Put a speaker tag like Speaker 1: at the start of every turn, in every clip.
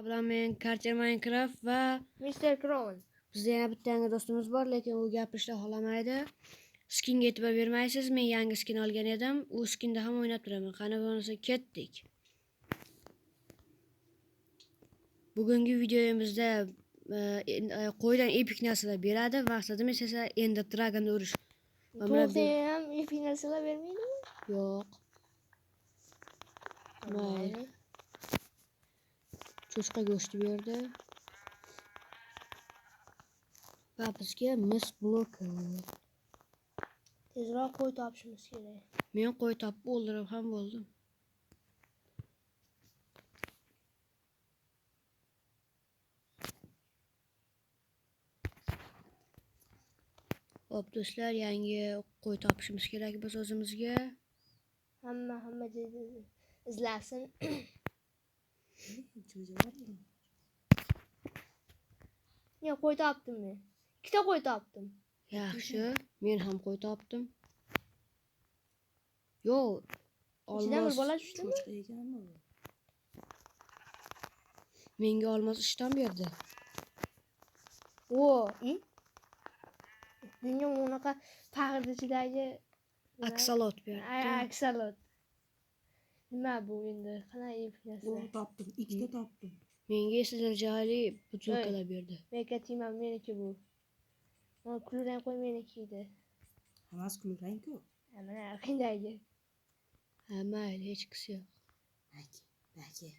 Speaker 1: Bilan men Carter Minecraft va
Speaker 2: Mr. Crown.
Speaker 1: Bizda yana bitta yangi do'stimiz bor, lekin u gapirishni xohlamaydi. Skinga e'tibor bermaysiz. Men yangi skin olgan edim. U skinda ham o'ynab turaman. Qani bo'lmasa ketdik. Bugungi videomizda qo'ydan epik narsalar beradi. Maqsadimiz esa Ender Dragon'ni urish.
Speaker 2: To'g'ri ham epik narsalar bermaydimi?
Speaker 1: Yo'q. Mayli. Cho'chqa go'shti berdi. Va bizga mis bloki.
Speaker 2: Tezroq qo'y topishimiz kerak.
Speaker 1: Men qo'y topib o'ldirib ham bo'ldim. Hop do'stlar, yangi qo'y topishimiz kerak biz o'zimizga.
Speaker 2: Hamma joyda izlasin. Men qo'y topdim men. Ikkita qo'y topdim.
Speaker 1: Yaxshi, men ham qo'y topdim. Yo'q,
Speaker 2: İçinden bir
Speaker 1: olmos.
Speaker 2: bola tushdimi?
Speaker 3: Cho'chqa ekanmi bu?
Speaker 1: Menga olmos ishton berdi.
Speaker 2: O, i? Dunyo unaqa faqirni ichidagi
Speaker 1: Aksalot berdi.
Speaker 2: Aksalot. Nima bu endi? Qanday epik narsa?
Speaker 3: O'g'ri topdim, ikkita topdim.
Speaker 1: Menga esa darajali butulkalar berdi.
Speaker 2: Menga tegma, meniki bu. Mana kulrang qo'y meniki edi.
Speaker 3: Hammasi kulrang-ku.
Speaker 2: Ha, mana aqindagi.
Speaker 1: Ha, mayli, hech qisi yo'q.
Speaker 3: Baki, baki.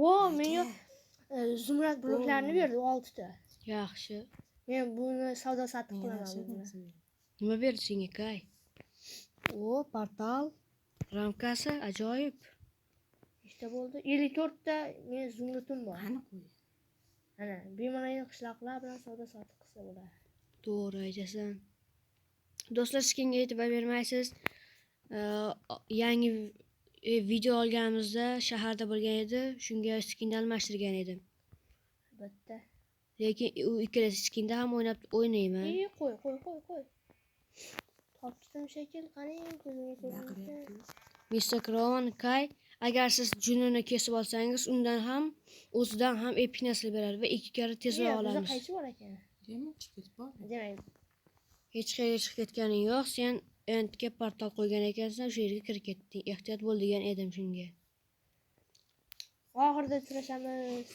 Speaker 2: O, menga zumrad bloklarini berdi 6 ta.
Speaker 1: Yaxshi.
Speaker 2: Men buni savdo sotiq qilaman buni.
Speaker 1: Nima berdi senga, Kay? O, portal ramkasi ajoyib.
Speaker 2: Ikkita bo'ldi. 54 ta men zumrudim bor.
Speaker 3: Qani qo'y?
Speaker 2: Ana, bemalol qishloqlar bilan savdo sotiq qilsa bo'ladi.
Speaker 1: To'g'ri aytasan. Do'stlar, skinga e'tibor bermaysiz. Yangi video olganimizda shaharda bo'lgan edi. Shunga skinni almashtirgan edim.
Speaker 2: Albatta.
Speaker 1: Lekin u ikkala skinda ham o'ynab o'ynayman.
Speaker 2: Qo'y, qo'y, qo'y, qo'y. Topdim shekil, qarang, ko'zimga ko'rinadi.
Speaker 1: Mr. Crown, Kay, agar siz junini kesib olsangiz, undan ham, o'zidan ham epik narsa beradi va ikki karra tezroq olamiz.
Speaker 2: Bizda qaychi bor ekan?
Speaker 3: Demak, chiqib ketib bor.
Speaker 2: Demak,
Speaker 1: hech qayerga chiqib ketganing yo'q. Sen endga portal qo'ygan ekansan, o'sha yerga kirib ketding. Ehtiyot bo'l degan edim shunga.
Speaker 2: Oxirida uchrashamiz.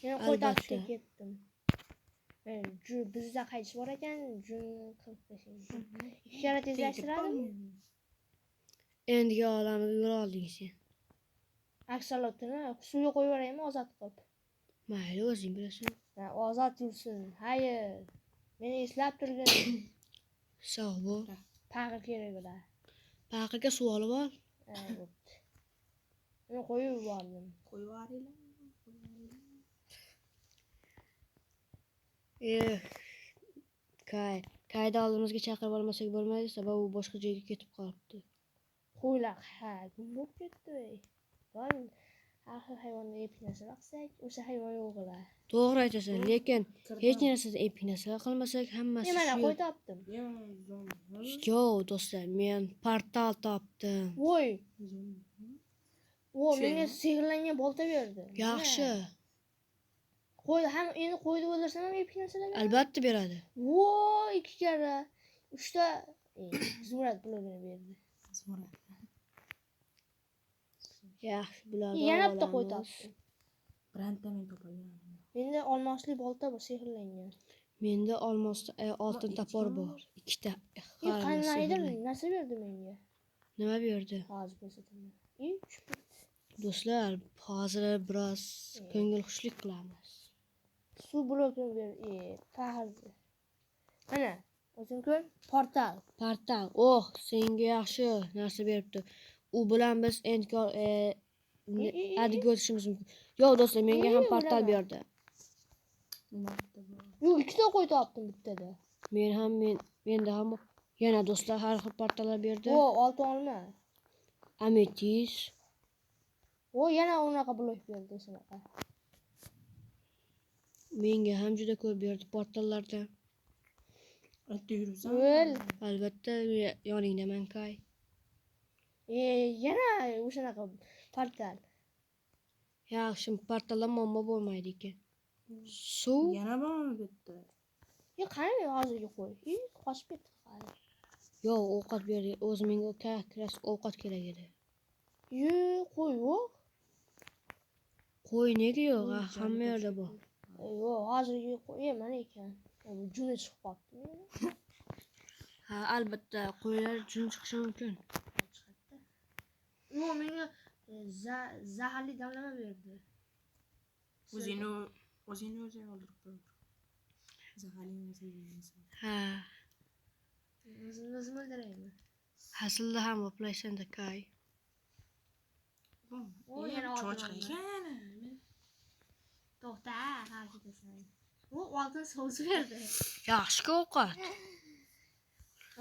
Speaker 2: Men qo'y topishga ketdim. Men bizda qaychi bor ekan, junni qilib tashlayman. Ikki karra tezlashtiradimi?
Speaker 1: Endigi olamiga yo'l olding sen.
Speaker 2: Aksalotini suvga qo'yib yuboraymi ozod qilib?
Speaker 1: Mayli, o'zing bilasan.
Speaker 2: Ha, ozod yursin. Xayr. Meni eslab turgin.
Speaker 1: Sog' bo'l.
Speaker 2: Paqir kerak bo'ladi.
Speaker 1: Paqirga suv olib ol.
Speaker 2: Ha, bo'pti. Uni qo'yib yubordim.
Speaker 3: Qo'yib yuboringlar.
Speaker 1: Kay, Kayni oldimizga chaqirib olmasak bo'lmaydi, sababi u boshqa joyga ketib qolibdi.
Speaker 2: Qo'ylar, ha, gum bo'lib ketdi. Doim har xil hayvonni epik narsalar qilsak, o'sha hayvon yo'q bo'ladi.
Speaker 1: To'g'ri aytasan, lekin hech narsadan epik narsalar qilmasak, hammasi
Speaker 2: Men mana
Speaker 1: shu.
Speaker 2: qo'y topdim.
Speaker 1: Yo'q, do'stlar, men portal topdim.
Speaker 2: Voy. O, menga sehrlangan bolta berdi.
Speaker 1: Yaxshi.
Speaker 2: Qo'y ham endi qo'yni o'ldirsam ham epik narsalar beradi.
Speaker 1: Albatta beradi.
Speaker 2: Voy, ikki karra. 3ta zumrad blogini berdi.
Speaker 3: Zumrad.
Speaker 1: Yaxshi, bularni
Speaker 2: Yana bitta qo'y
Speaker 1: olamiz.
Speaker 2: topdim.
Speaker 3: Bironta men topolmadim.
Speaker 2: Menda olmosli bolta bor, sehrlangan.
Speaker 1: Menda olmos, oltin topor bor. Ikkita.
Speaker 2: Qandaydir narsa berdi menga.
Speaker 1: Nima berdi?
Speaker 2: Hozir ko'rsataman. Tushib ketdi.
Speaker 1: Do'stlar, hozir biroz ko'ngil xushlik qilamiz.
Speaker 2: Suv blokini berdi. Faqir. Mana, o'zing ko'r, portal.
Speaker 1: Portal. Oh, senga yaxshi narsa beribdi. U bilan biz adiga o'tishimiz mumkin. Yo'q do'stlar, menga ham portal berdi.
Speaker 2: Yo'q, ikkita qo'y topdim bittada.
Speaker 1: Men ham, menda ham yana do'stlar har xil portallar berdi.
Speaker 2: O, oltin olma.
Speaker 1: Ametis.
Speaker 2: O, yana unaqa blok berdi shunaqa.
Speaker 1: Menga ham juda ko'p berdi portallarda.
Speaker 3: Albatta yuribsan.
Speaker 2: O'l.
Speaker 1: Albatta yoningdaman, Kay.
Speaker 2: Yana o'shanaqa portal.
Speaker 1: Yaxshi, portalda muammo bo'lmaydi ekan. Suv
Speaker 3: Yana bormi bu yerda?
Speaker 2: Yo, qani hozirgi qo'y. Qochib ketdi hali.
Speaker 1: Yo'q, ovqat ber. O'zi menga как раз ovqat kerak edi.
Speaker 2: Yo, qo'y yo'q.
Speaker 1: Qo'y nega yo'q?
Speaker 3: Qo'y
Speaker 1: Hamma
Speaker 3: joni
Speaker 1: yerda bor.
Speaker 2: Yo'q, hozirgi qo'y mana ekan. Bu juni chiqib qolibdi.
Speaker 1: Ha, albatta qo'ylar jun chiqishi mumkin.
Speaker 2: Chiqadi. Yo'q, menga zaharli damlama berdi.
Speaker 3: O'zingni o'zing o'ldirib qo'y. Zaharli narsa yemaysan.
Speaker 1: Ha,
Speaker 2: O'zimni o'zim o'ldiraymi?
Speaker 1: aslida ham oplaysan-da, Kay.
Speaker 2: O, yana oltin
Speaker 3: Cho'chqa
Speaker 2: oldim.
Speaker 3: ekan.
Speaker 2: To'xta, ha ketasan. U oltin sous berdi.
Speaker 1: Yaxshi-ku ovqat.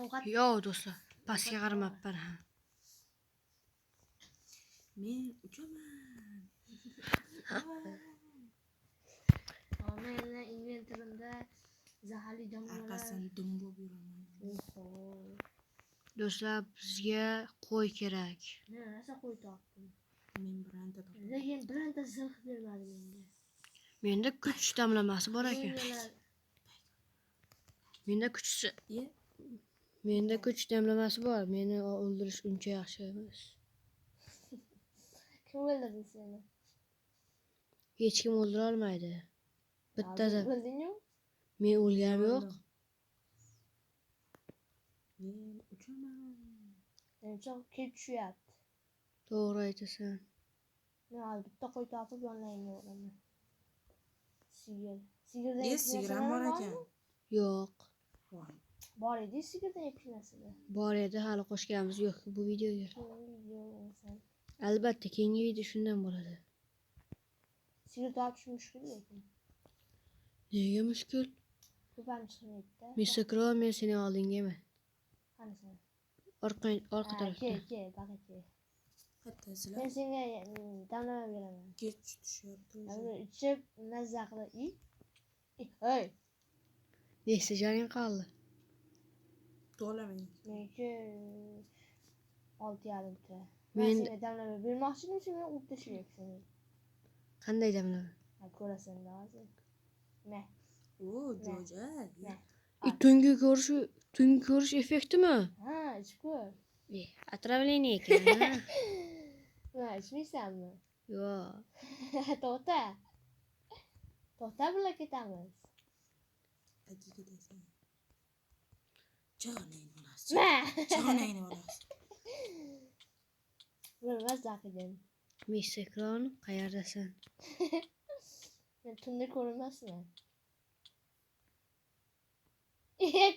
Speaker 2: Ovqat
Speaker 1: Yo'q, do'stlar, pastga qaramabman ha.
Speaker 3: Men uchaman.
Speaker 2: Meni inventarimda zaharli damlamalar.
Speaker 3: Orqasidan dum bo'lib yuraman.
Speaker 2: Oho.
Speaker 1: Do'stlar, bizga qo'y kerak.
Speaker 2: Men rosa qo'y topdim.
Speaker 3: Men bironta topdim.
Speaker 2: Lekin bironta zirh bermadi menga.
Speaker 1: Menda kuch damlamasi bor ekan.
Speaker 2: Zombilar-
Speaker 1: Menda kuch
Speaker 3: Ye,
Speaker 1: Menda kuch damlamasi bor. Meni o'ldirish uncha yaxshi emas.
Speaker 2: Kim o'ldirdi seni?
Speaker 1: Hech kim o'ldira olmaydi. Bittada
Speaker 2: O'ldingmi?
Speaker 1: men o'lganim yo'q.
Speaker 3: Men uchaman.
Speaker 2: Menimcha kech tushyapti.
Speaker 1: To'g'ri aytasan.
Speaker 2: Men hozir bitta qo'y topib yonlaringga uraman. Sigir. Sigirdan
Speaker 3: Ye,
Speaker 2: epish
Speaker 3: sigir ham
Speaker 2: narsalar
Speaker 3: bor ekan.
Speaker 2: bormi?
Speaker 1: Yo'q.
Speaker 3: Voy.
Speaker 2: Bor edi sigirdan epish narsalar.
Speaker 1: Bor edi, hali qo'shganimiz yo'q bu videoga.
Speaker 2: Keyingi video bo'lmasa.
Speaker 1: Albatta, keyingi video shundan bo'ladi.
Speaker 2: Sigir topish mushkul lekin.
Speaker 1: Nega mushkul?
Speaker 2: Ko'p ham chiqmaydi-da.
Speaker 1: Mr. Crow, men seni oldingaman.
Speaker 2: Qani sen?
Speaker 1: Orqa orqa
Speaker 2: Ha,
Speaker 1: tarafda.
Speaker 2: Kel, kel, baqa kel.
Speaker 3: Hatto sizlar
Speaker 2: Men senga damlama beraman.
Speaker 3: kech tushyapti o'zi.
Speaker 2: Buni ichib mazza qilib i. Hey,
Speaker 1: Nechta joning qoldi?
Speaker 3: To'la meniki.
Speaker 2: meniki 6,5 ta. Men senga damlama bermoqchi edim, sen meni urib tashlayapsan.
Speaker 1: Qanday damlama?
Speaker 2: Ha, ko'rasan-da hozir. Me,
Speaker 3: O, jo'ja.
Speaker 2: me.
Speaker 1: Tungi ko'rish effektimi?
Speaker 2: Ha, ichib ko'r.
Speaker 1: E, отравление ekan, ha?
Speaker 2: Ha, ichmaysanmi?
Speaker 1: Yo'q.
Speaker 2: To'xta. To'xta, birga ketamiz.
Speaker 3: Qayerga ketasan? Chig'anangni bolasi.
Speaker 2: Me.
Speaker 3: Chig'anangni bolasi.
Speaker 2: Bir mazza qilgin.
Speaker 1: Mr. Crown, qayerdasan?
Speaker 2: Men tunda ko'rinmasman.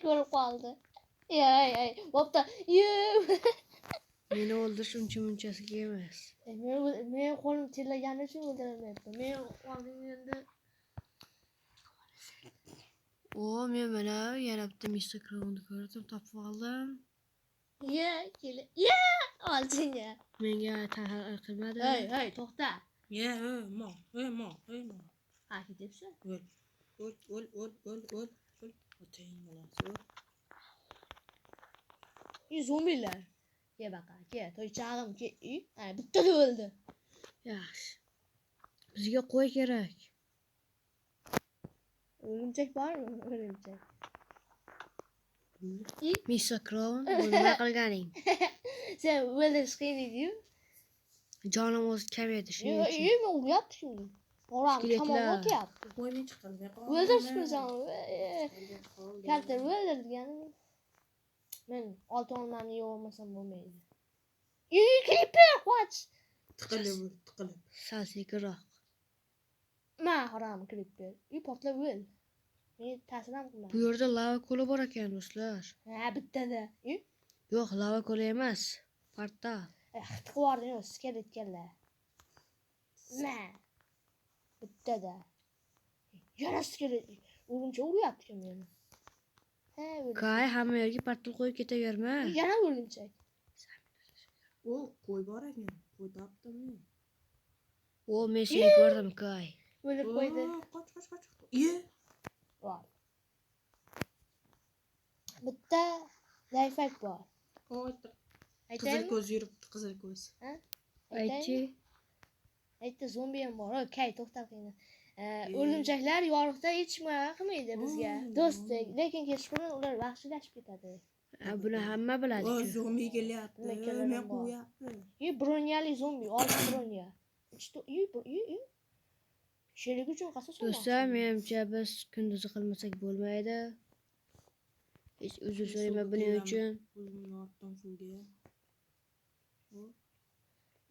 Speaker 2: Ko'rib qoldi. Ey, ey, bo'pti. Yu.
Speaker 1: Meni o'ldirish uncha munchasiga emas.
Speaker 2: Men qo'lim terlagani uchun o'ldirolmayapman. Men oldinga
Speaker 1: O, men mana yana bitta Mr. Crownni ko'rdim, topib oldim.
Speaker 2: Ye, kel. Ye, oldinga.
Speaker 1: Menga ta'sir qilmadi.
Speaker 2: Hey, hey, to'xta.
Speaker 3: Ye, ey, mol, ey, mol, ey, mol.
Speaker 2: Ha, ketyapsan.
Speaker 3: O'l. O'l, o'l, o'l, o'l, o'l, o'l. Otang bolasi, o'l.
Speaker 2: I zombilar. Kel baqa, kel. Toychag'im, kel. I, ha, bittada o'ldi.
Speaker 1: Yaxshi. Bizga qo'y kerak.
Speaker 2: O'rimchak bormi? O'rimchak. I,
Speaker 1: Mr. Crown, bu nima qilganing?
Speaker 2: sen o'ldirish qiyin edi-yu.
Speaker 1: Jonim o'zi kam edi shuning
Speaker 2: Yo'q,
Speaker 1: uchun.
Speaker 2: yo'q, men uryapti shuni. Oram
Speaker 1: Skeletlar.
Speaker 2: kamon o'tyapti.
Speaker 3: Qo'y, men chiqolmay qoldim.
Speaker 2: O'ldirishmi sen? Kalta o'ldir degani. Men oltin olmamni yeb olmasam bo'lmaydi. Ey, creeper, qoch!
Speaker 3: Tiqilib, o'l, tiqilib.
Speaker 1: Sal sekinroq.
Speaker 2: Ma harom creeper. Uy portlab o'l. Menga ta'sir ham qilmadi.
Speaker 1: Bu yerda lava ko'li bor ekan, do'stlar.
Speaker 2: Ha, bittada. Uy,
Speaker 1: Yo'q, lava ko'li emas. Portal.
Speaker 2: Xit qilib yubording, skeletkalar. Ma. Bittada. Yana skelet. O'rimchak uryapti kim meni. Ha, o'rimchak.
Speaker 1: Kay, hamma yerga portal qo'yib ketaverma.
Speaker 2: Yana o'rimchak.
Speaker 3: O, qo'y bor ekan. Qo'y topdim men.
Speaker 1: O, men seni ko'rdim, Kay.
Speaker 2: O'lib qo'ydi.
Speaker 3: O, qoch, qoch, qoch. Ye.
Speaker 2: Bor. Bitta лайфхак bor.
Speaker 3: Qo'y. Qizil
Speaker 2: Aytaymi?
Speaker 3: ko'z yuribdi, qizil ko'z.
Speaker 2: Aytaymi?
Speaker 1: Aytchi.
Speaker 2: Aytdi zombi ham bor. Kay to'xtab qolgin. O'rgimchaklar yorug'da hech nima qilmaydi bizga. Do'stlik, lekin kechqurun ular vahshiylashib ketadi.
Speaker 1: Buni hamma biladi.
Speaker 3: O zombi kelyapti. Men qo'yapti.
Speaker 2: Bronyali zombi, oltin bronya. Sherik uchun qasos olmoqchi.
Speaker 1: Do'stlar, menimcha biz kunduzi qilmasak bo'lmaydi. Hech uzr so'rayman buning uchun.
Speaker 3: O'zimni ortdan suvga.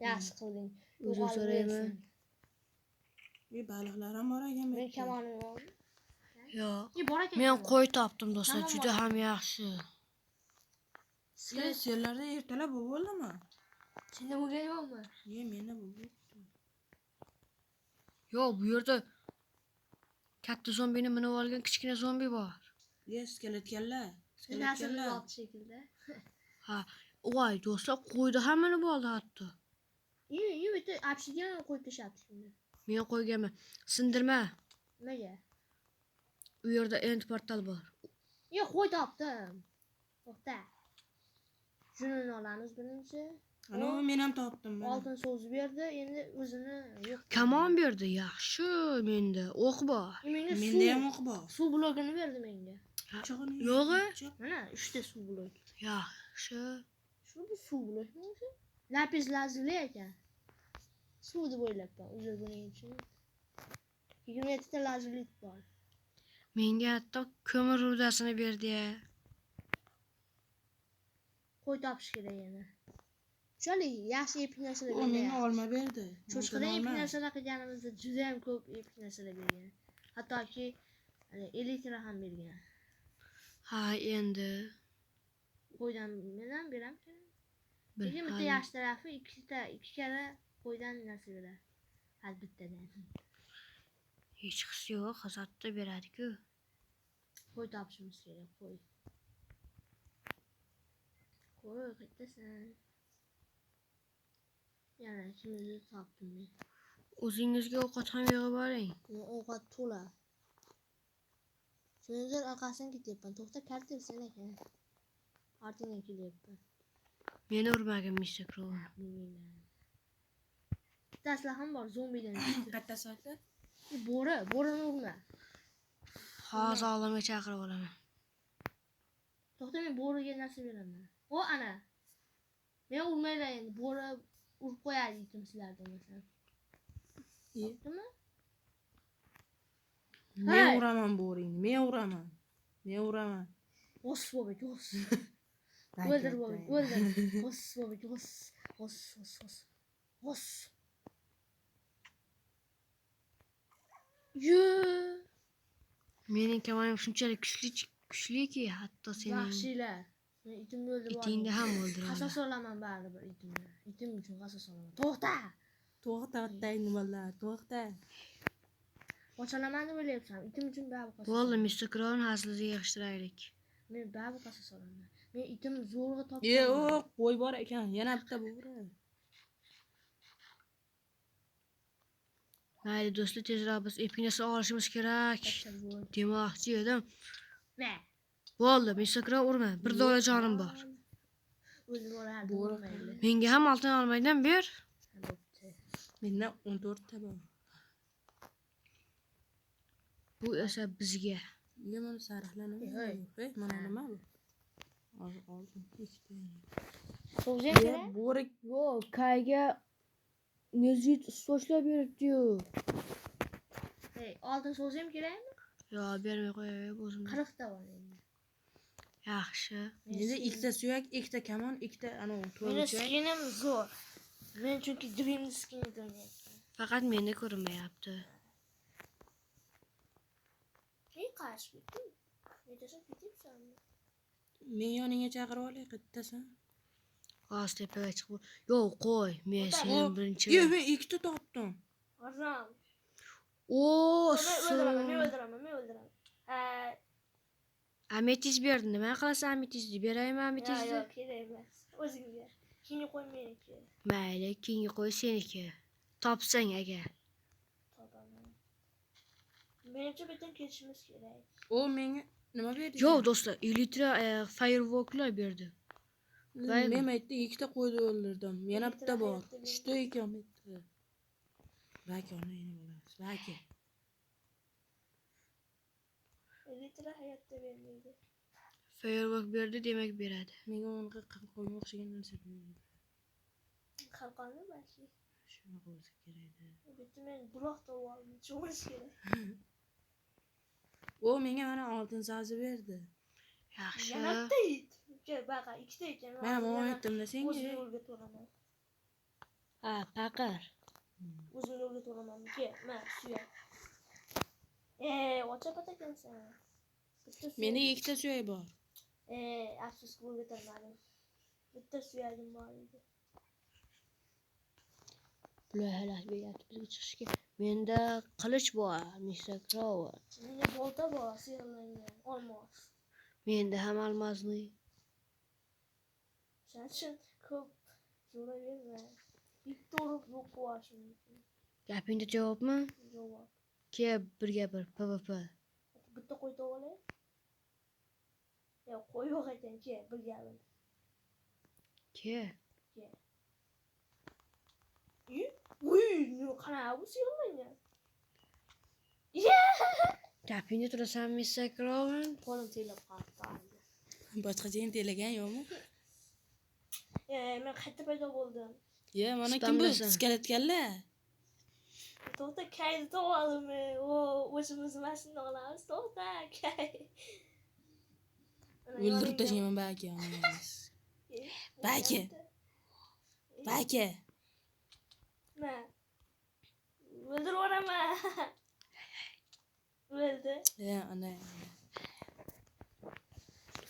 Speaker 2: Yaxshi qilding.
Speaker 1: Uzr so'rayman.
Speaker 3: Baliqlar ham bor ekan.
Speaker 2: Men kamonim oldim.
Speaker 1: Yo'q.
Speaker 2: Bor ekan.
Speaker 1: Men qo'y topdim do'stlar, juda ham yaxshi.
Speaker 3: Senlarda ertalab bu bo'ldimi?
Speaker 2: Senda bo'lgani yo'qmi?
Speaker 3: Ye, menda bu bo'ldi.
Speaker 1: Yo'q, bu yerda katta zombini minib olgan kichkina zombi bor.
Speaker 3: Ye, skelet kalla.
Speaker 2: Skelet kalla. Shekilda.
Speaker 1: Ha, voy do'stlar, qo'yni ham minib oldi hatto.
Speaker 2: Ye, bitta obsidian qo'yib tashlabdi shunda.
Speaker 1: Men qo'yganman. Sindirma.
Speaker 2: Nimaga?
Speaker 1: U yerda end portal bor.
Speaker 2: Ye, qo'y topdim. To'xta. Shuni olamiz birinchi.
Speaker 3: Ana, men ham topdim.
Speaker 2: Oltin so'z berdi, endi o'zini yo'q.
Speaker 1: Kamon berdi, yaxshi menda o'q bor.
Speaker 2: Menga
Speaker 3: Menda ham o'q bor.
Speaker 2: Suv blokini berdi menga.
Speaker 1: Yo'g'i?
Speaker 2: Mana 3 ta suv bloki.
Speaker 1: Yaxshi.
Speaker 2: Shu bu suv blokmi o'zi? Lapis lazuli ekan. Suv deb o'ylabman, uzr buning uchun. 27 ta lazulit bor.
Speaker 1: Menga hatto ko'mir rudasini berdi.
Speaker 2: Qo'y topish kerak yana. Shunchalik yaxshi epik narsalar
Speaker 3: bergan. Menga olma berdi.
Speaker 2: Cho'chqadan epik narsalar qilganimizda juda ham ko'p epik narsalar bergan. Hattoki elektr ham bergan.
Speaker 1: Ha, endi
Speaker 2: qo'ydan men ham beramkan. Lekin bitta yaxshi tarafi ikki karra qo'ydan narsa beradi. Har bittadan.
Speaker 1: Hech his yo'q, hazatda beradi-ku.
Speaker 2: Qo'y topishimiz kerak, qo'y. Qo'y qayerdasan? Yana ikimizni topdim men.
Speaker 1: O'zingizga ovqat ham yig'ib oling.
Speaker 2: Men ovqat to'la. Kimnidir orqasidan ketyapman. To'xta, kartel sen ekan. Ortingdan kelyapman.
Speaker 1: Meni urmagin, Mr. Crow.
Speaker 2: Bilmayman. Bitta aslaham bor, zombidan tushdi.
Speaker 3: Qayerdasan aka?
Speaker 2: Bo'ri, bo'rini urma.
Speaker 1: Hozir olamga chaqirib olaman.
Speaker 2: To'xta, men bo'riga narsa beraman. O, ana. Men urmayman endi, bo'ri urib qo'yadi itim sizlarni masalan. Topdimi?
Speaker 3: Men uraman bo'ringni, men uraman. Men uraman.
Speaker 2: Os bobek, os. O'ldir bobek, o'ldir. Os bobek, os. Os, os, os. Os. Yo.
Speaker 1: Mening kamonim shunchalik kuchliki, hatto sening
Speaker 2: vahshiylar. Men itimni o'ldirib
Speaker 1: itingni ham o'ldiraman.
Speaker 2: Qasos olaman baribir itimni. Itim uchun qasos olaman. To'xta.
Speaker 3: To'xta, nimalar, to'xta.
Speaker 2: Qochalaman deb o'ylayapsan. Itim uchun baribir qasos.
Speaker 1: Bo'ldi, Mr. Crown hazilni yig'ishtiraylik.
Speaker 2: Men baribir qasos olaman. Men itim zo'rg'a topdim.
Speaker 3: Yo'q, qo'y bor ekan. Yana bitta bo'ri.
Speaker 1: Mayli do'stlar, tezroq biz epik narsa olishimiz kerak. Demoqchi edim. Bo'ldi, Mr. Crow urma. Bir dona jonim bor.
Speaker 2: O'ldirib yuborardim.
Speaker 1: Menga ham oltin olmaydan ber.
Speaker 3: Menda 14 ta bor.
Speaker 1: Bu esa bizga.
Speaker 3: Nega mana sarixlar nima? Hey, mana nima bu? Hozir oldim. Ikkita.
Speaker 2: So'zing kerak?
Speaker 3: Bo'ri
Speaker 1: Yo'q, Kayga nezit ushlab beribdi-yu.
Speaker 2: Hey, oltin so'zim kerakmi?
Speaker 1: Yo'q, bermay qo'yay o'zim.
Speaker 2: 40 ta bor endi.
Speaker 1: Yaxshi.
Speaker 3: Menda ikkita suyak, ikkita kamon, ikkita anavi
Speaker 2: Meni
Speaker 3: to'rtcha.
Speaker 2: skinim zo'r. Men chunki Dream skinida o'ynayapman.
Speaker 1: Faqat menda ko'rinmayapti.
Speaker 2: Ne qarshi ketding? Ne tashlab ketyapsanmi?
Speaker 3: Men yoningga chaqirib olay, qayerdasan?
Speaker 1: Hozir tepaga chiqib. Yo'q, qo'y. Men seni birinchi.
Speaker 3: Yo'q, men ikkita topdim.
Speaker 2: Arzon.
Speaker 1: O,
Speaker 2: Men o'ldiraman, men o'ldiraman, men o'ldiraman.
Speaker 1: Ametist berdi. Nima qilasan ametistni? Beraymi ametistni?
Speaker 2: Yo'q, kerak emas. O'zing ber. Keyingi qo'y meniki.
Speaker 1: Mayli, keyingi qo'y seniki. Topsang agar.
Speaker 2: Topaman. Menimcha bu yerdan ketishimiz kerak.
Speaker 3: O menga nima berdi?
Speaker 1: Yo'q do'stlar, elitra fireworklar berdi.
Speaker 3: Men aytdi ikkita qo'yni o'ldirdim. Yana bitta bor. 3 ta ekan bitta. Baki onu yine bolamiz. Baki.
Speaker 2: Elitra hayotda bermaydi.
Speaker 1: Firework berdi, demak beradi.
Speaker 3: Menga unaqa qalqonga o'xshagan narsa berdi.
Speaker 2: Qalqonni balki.
Speaker 3: Shunaqa bo'lsa kerak edi.
Speaker 2: Bitta men buloq topib oldim. Cho'milish kerak.
Speaker 3: O menga mana oltin sabzi berdi.
Speaker 1: Yaxshi.
Speaker 2: Yana bitta it. Kel, baqa, ikkita ekan.
Speaker 3: Mana momo aytdim-da senga.
Speaker 2: O'zimni o'rgatib olaman.
Speaker 1: Ha, paqir.
Speaker 2: O'zimni o'rgatib olaman. Kel, mana suyak. Ocha ekansan. Bitta suyak.
Speaker 3: Menda ikkita suyak bor.
Speaker 2: Afsuski o'rgatolmadim. Bitta suyagim bor edi.
Speaker 1: Bular hali beryapti bizga chiqishga. Menda qilich bor, Mr. Crow.
Speaker 2: Menda bolta bor, sehrlangan, olmos.
Speaker 1: Menda ham almazni.
Speaker 2: Shuning uchun ko'p zo'raverma. Bitta urib yo'q qilishim mumkin.
Speaker 1: Gapingda javobmi?
Speaker 2: Javob.
Speaker 1: Ke birga bir PvP.
Speaker 2: Bitta qo'y topib olay. Yo'q, qo'y yo'q ekan, ke birga bir.
Speaker 1: Ke.
Speaker 2: Ke. Uy, qanaqa bu sehrlangan?
Speaker 1: Gapingda turasan, Mr. Crow.
Speaker 2: Qo'lim terlab qoldi.
Speaker 3: Boshqacha ham terlagan yo'qmi?
Speaker 2: Men qayerda paydo bo'ldim?
Speaker 3: Ye, mana kim bu?
Speaker 1: Spamlasan.
Speaker 3: Skelet kalla.
Speaker 2: To'xta, kayni topib oldim. O, o'zimiz mashina olamiz. To'xta, kay.
Speaker 3: O'ldirib tashlayman Baki. Baki. Baki.
Speaker 2: Ma. O'ldirib yuboraman. O'ldi.
Speaker 3: Ye, ana.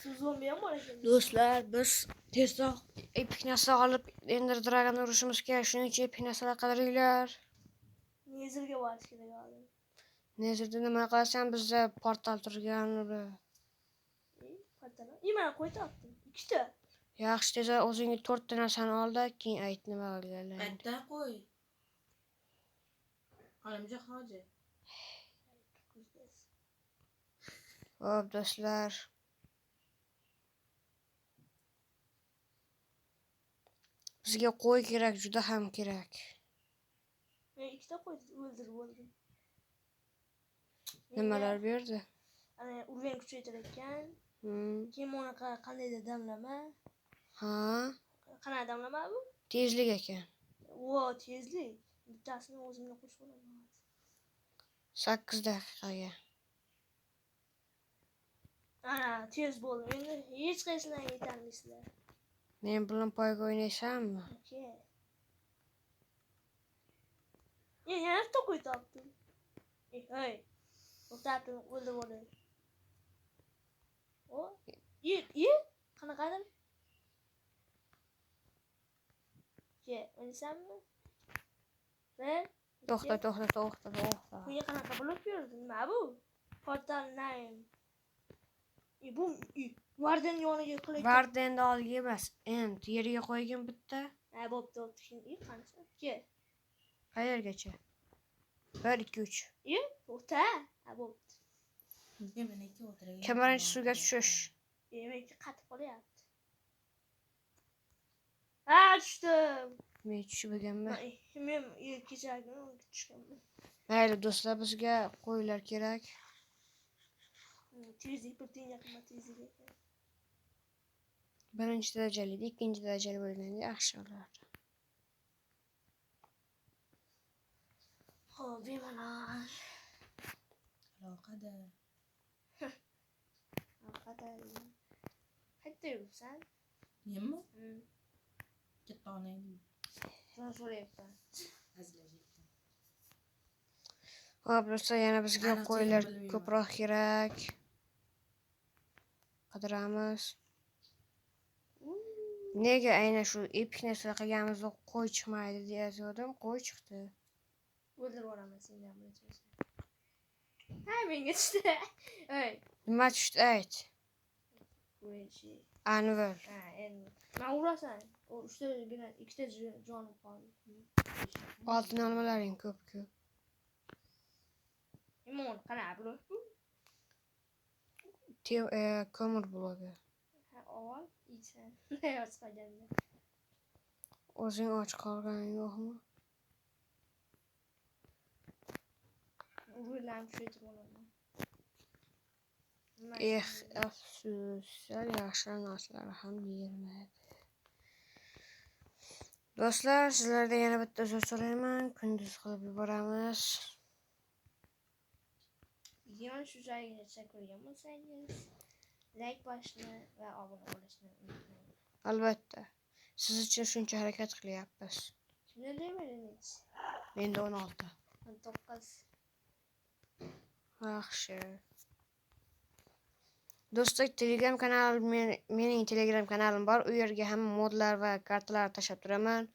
Speaker 2: Shu zombi ham bor ekan.
Speaker 1: Do'stlar, biz tezroq epik narsa olib Ender Dragon'ni urishimiz kerak. Shuning uchun epik narsalar qidiringlar.
Speaker 2: Nezirga borish kerak hozir.
Speaker 1: Nezirda nima qilasan? Bizda portal turgan.
Speaker 2: Portal. Mana qo'y topdim. Ikkita.
Speaker 1: Yaxshi, tezroq o'zingga 4 ta narsani ol-da, keyin ayt nima qilganlaringni.
Speaker 3: Qayerda qo'y? Olimjon hoji.
Speaker 1: Xo'p, do'stlar. Bizga qo'y kerak, juda ham kerak.
Speaker 2: Men ikkita qo'y o'ldirib oldim.
Speaker 1: Nimalar berdi?
Speaker 2: Ana urgan kuchaytirar ekan. Keyin unaqa qandaydir damlama.
Speaker 1: Ha?
Speaker 2: Qanaqa damlama bu?
Speaker 1: Tezlik ekan.
Speaker 2: Vo, tezlik. Bittasini o'zimga qo'shib olaman.
Speaker 1: 8 daqiqaga.
Speaker 2: Ana, tez bo'ldi. Endi hech qaysidan yetolmaysizlar.
Speaker 1: Men bilan poyga o'ynaysanmi?
Speaker 2: Okey. Yana bitta qo'y topdim. Hey. To'xtab turing, o'ldirib olay. O, qanaqadir? Ke, o'ynaysanmi? Bir,
Speaker 1: To'xta, to'xta, to'xta, to'xta.
Speaker 2: Bunga qanaqa blok berdi? Nima bu? Portal name. Bu Warden yoniga qilik.
Speaker 1: Wardenni oldiga emas, end yerga qo'ygin bitta.
Speaker 2: Ha, bo'pti, bo'pti. Keyin qancha? Ke.
Speaker 1: Qayergacha? 1 2 3.
Speaker 2: To'xta. Ha, bo'pti.
Speaker 1: Kim birinchi suvga tushish?
Speaker 2: Demak, qatib qolyapti. Ha, tushdim.
Speaker 1: Men tushib bo'lganman.
Speaker 2: Men kechagi kuni tushganman.
Speaker 1: Mayli do'stlar, bizga qo'ylar kerak.
Speaker 2: Tezlik bir teng yaqinma tezlik ekan.
Speaker 1: Birinchi darajali, ikkinchi darajali bo'lganda yaxshi bo'lardi.
Speaker 2: Xo'p, bemalol.
Speaker 3: Aloqada.
Speaker 2: Aloqada. Qayerda yuribsan?
Speaker 3: Menmi? Katta onang.
Speaker 2: Shuni so'rayapman.
Speaker 3: Hazillashyapman.
Speaker 1: Xo'p, do'stlar, yana bizga
Speaker 3: Aniq
Speaker 1: qo'ylar
Speaker 3: bilmayman.
Speaker 1: ko'proq kerak. Qidiramiz. Nega aynan shu epik narsa qilganimizda qo'y chiqmaydi deyatgandim, qo'y chiqdi.
Speaker 2: O'ldirib yuboraman sendan birinchi. Ha, menga tushdi. Ey,
Speaker 1: Nima tushdi ayt.
Speaker 2: Birinchi.
Speaker 1: Anvil.
Speaker 2: Ha, endi. Men urasan. O uchta bilan ikkita jonim qoldi.
Speaker 1: Oltin olmalaring ko'p-ku.
Speaker 2: Imon, qanaqa blok bu?
Speaker 1: Ko'mir blogi.
Speaker 2: Ha, avval yeysan. Och qolganda.
Speaker 1: O'zing och qolganing yo'qmi?
Speaker 2: Urganlarni kuchaytirib olaman.
Speaker 1: Eh, afsus, yaxshi narsalar ham bermadi. Do'stlar, sizlardan yana bitta uzr so'rayman. Kunduz qilib yuboramiz.
Speaker 2: Videoni shu joygacha ko'rgan bo'lsangiz, like bosishni va obuna bo'lishni unutmang.
Speaker 1: Albatta. Siz uchun shuncha harakat qilyapmiz.
Speaker 2: Kimda level nechi?
Speaker 1: Menda 16.
Speaker 2: 19.
Speaker 1: Yaxshi. Do'stlar, Telegram kanal mening Telegram kanalim bor. U yerga hamma modlar va kartalar tashlab turaman.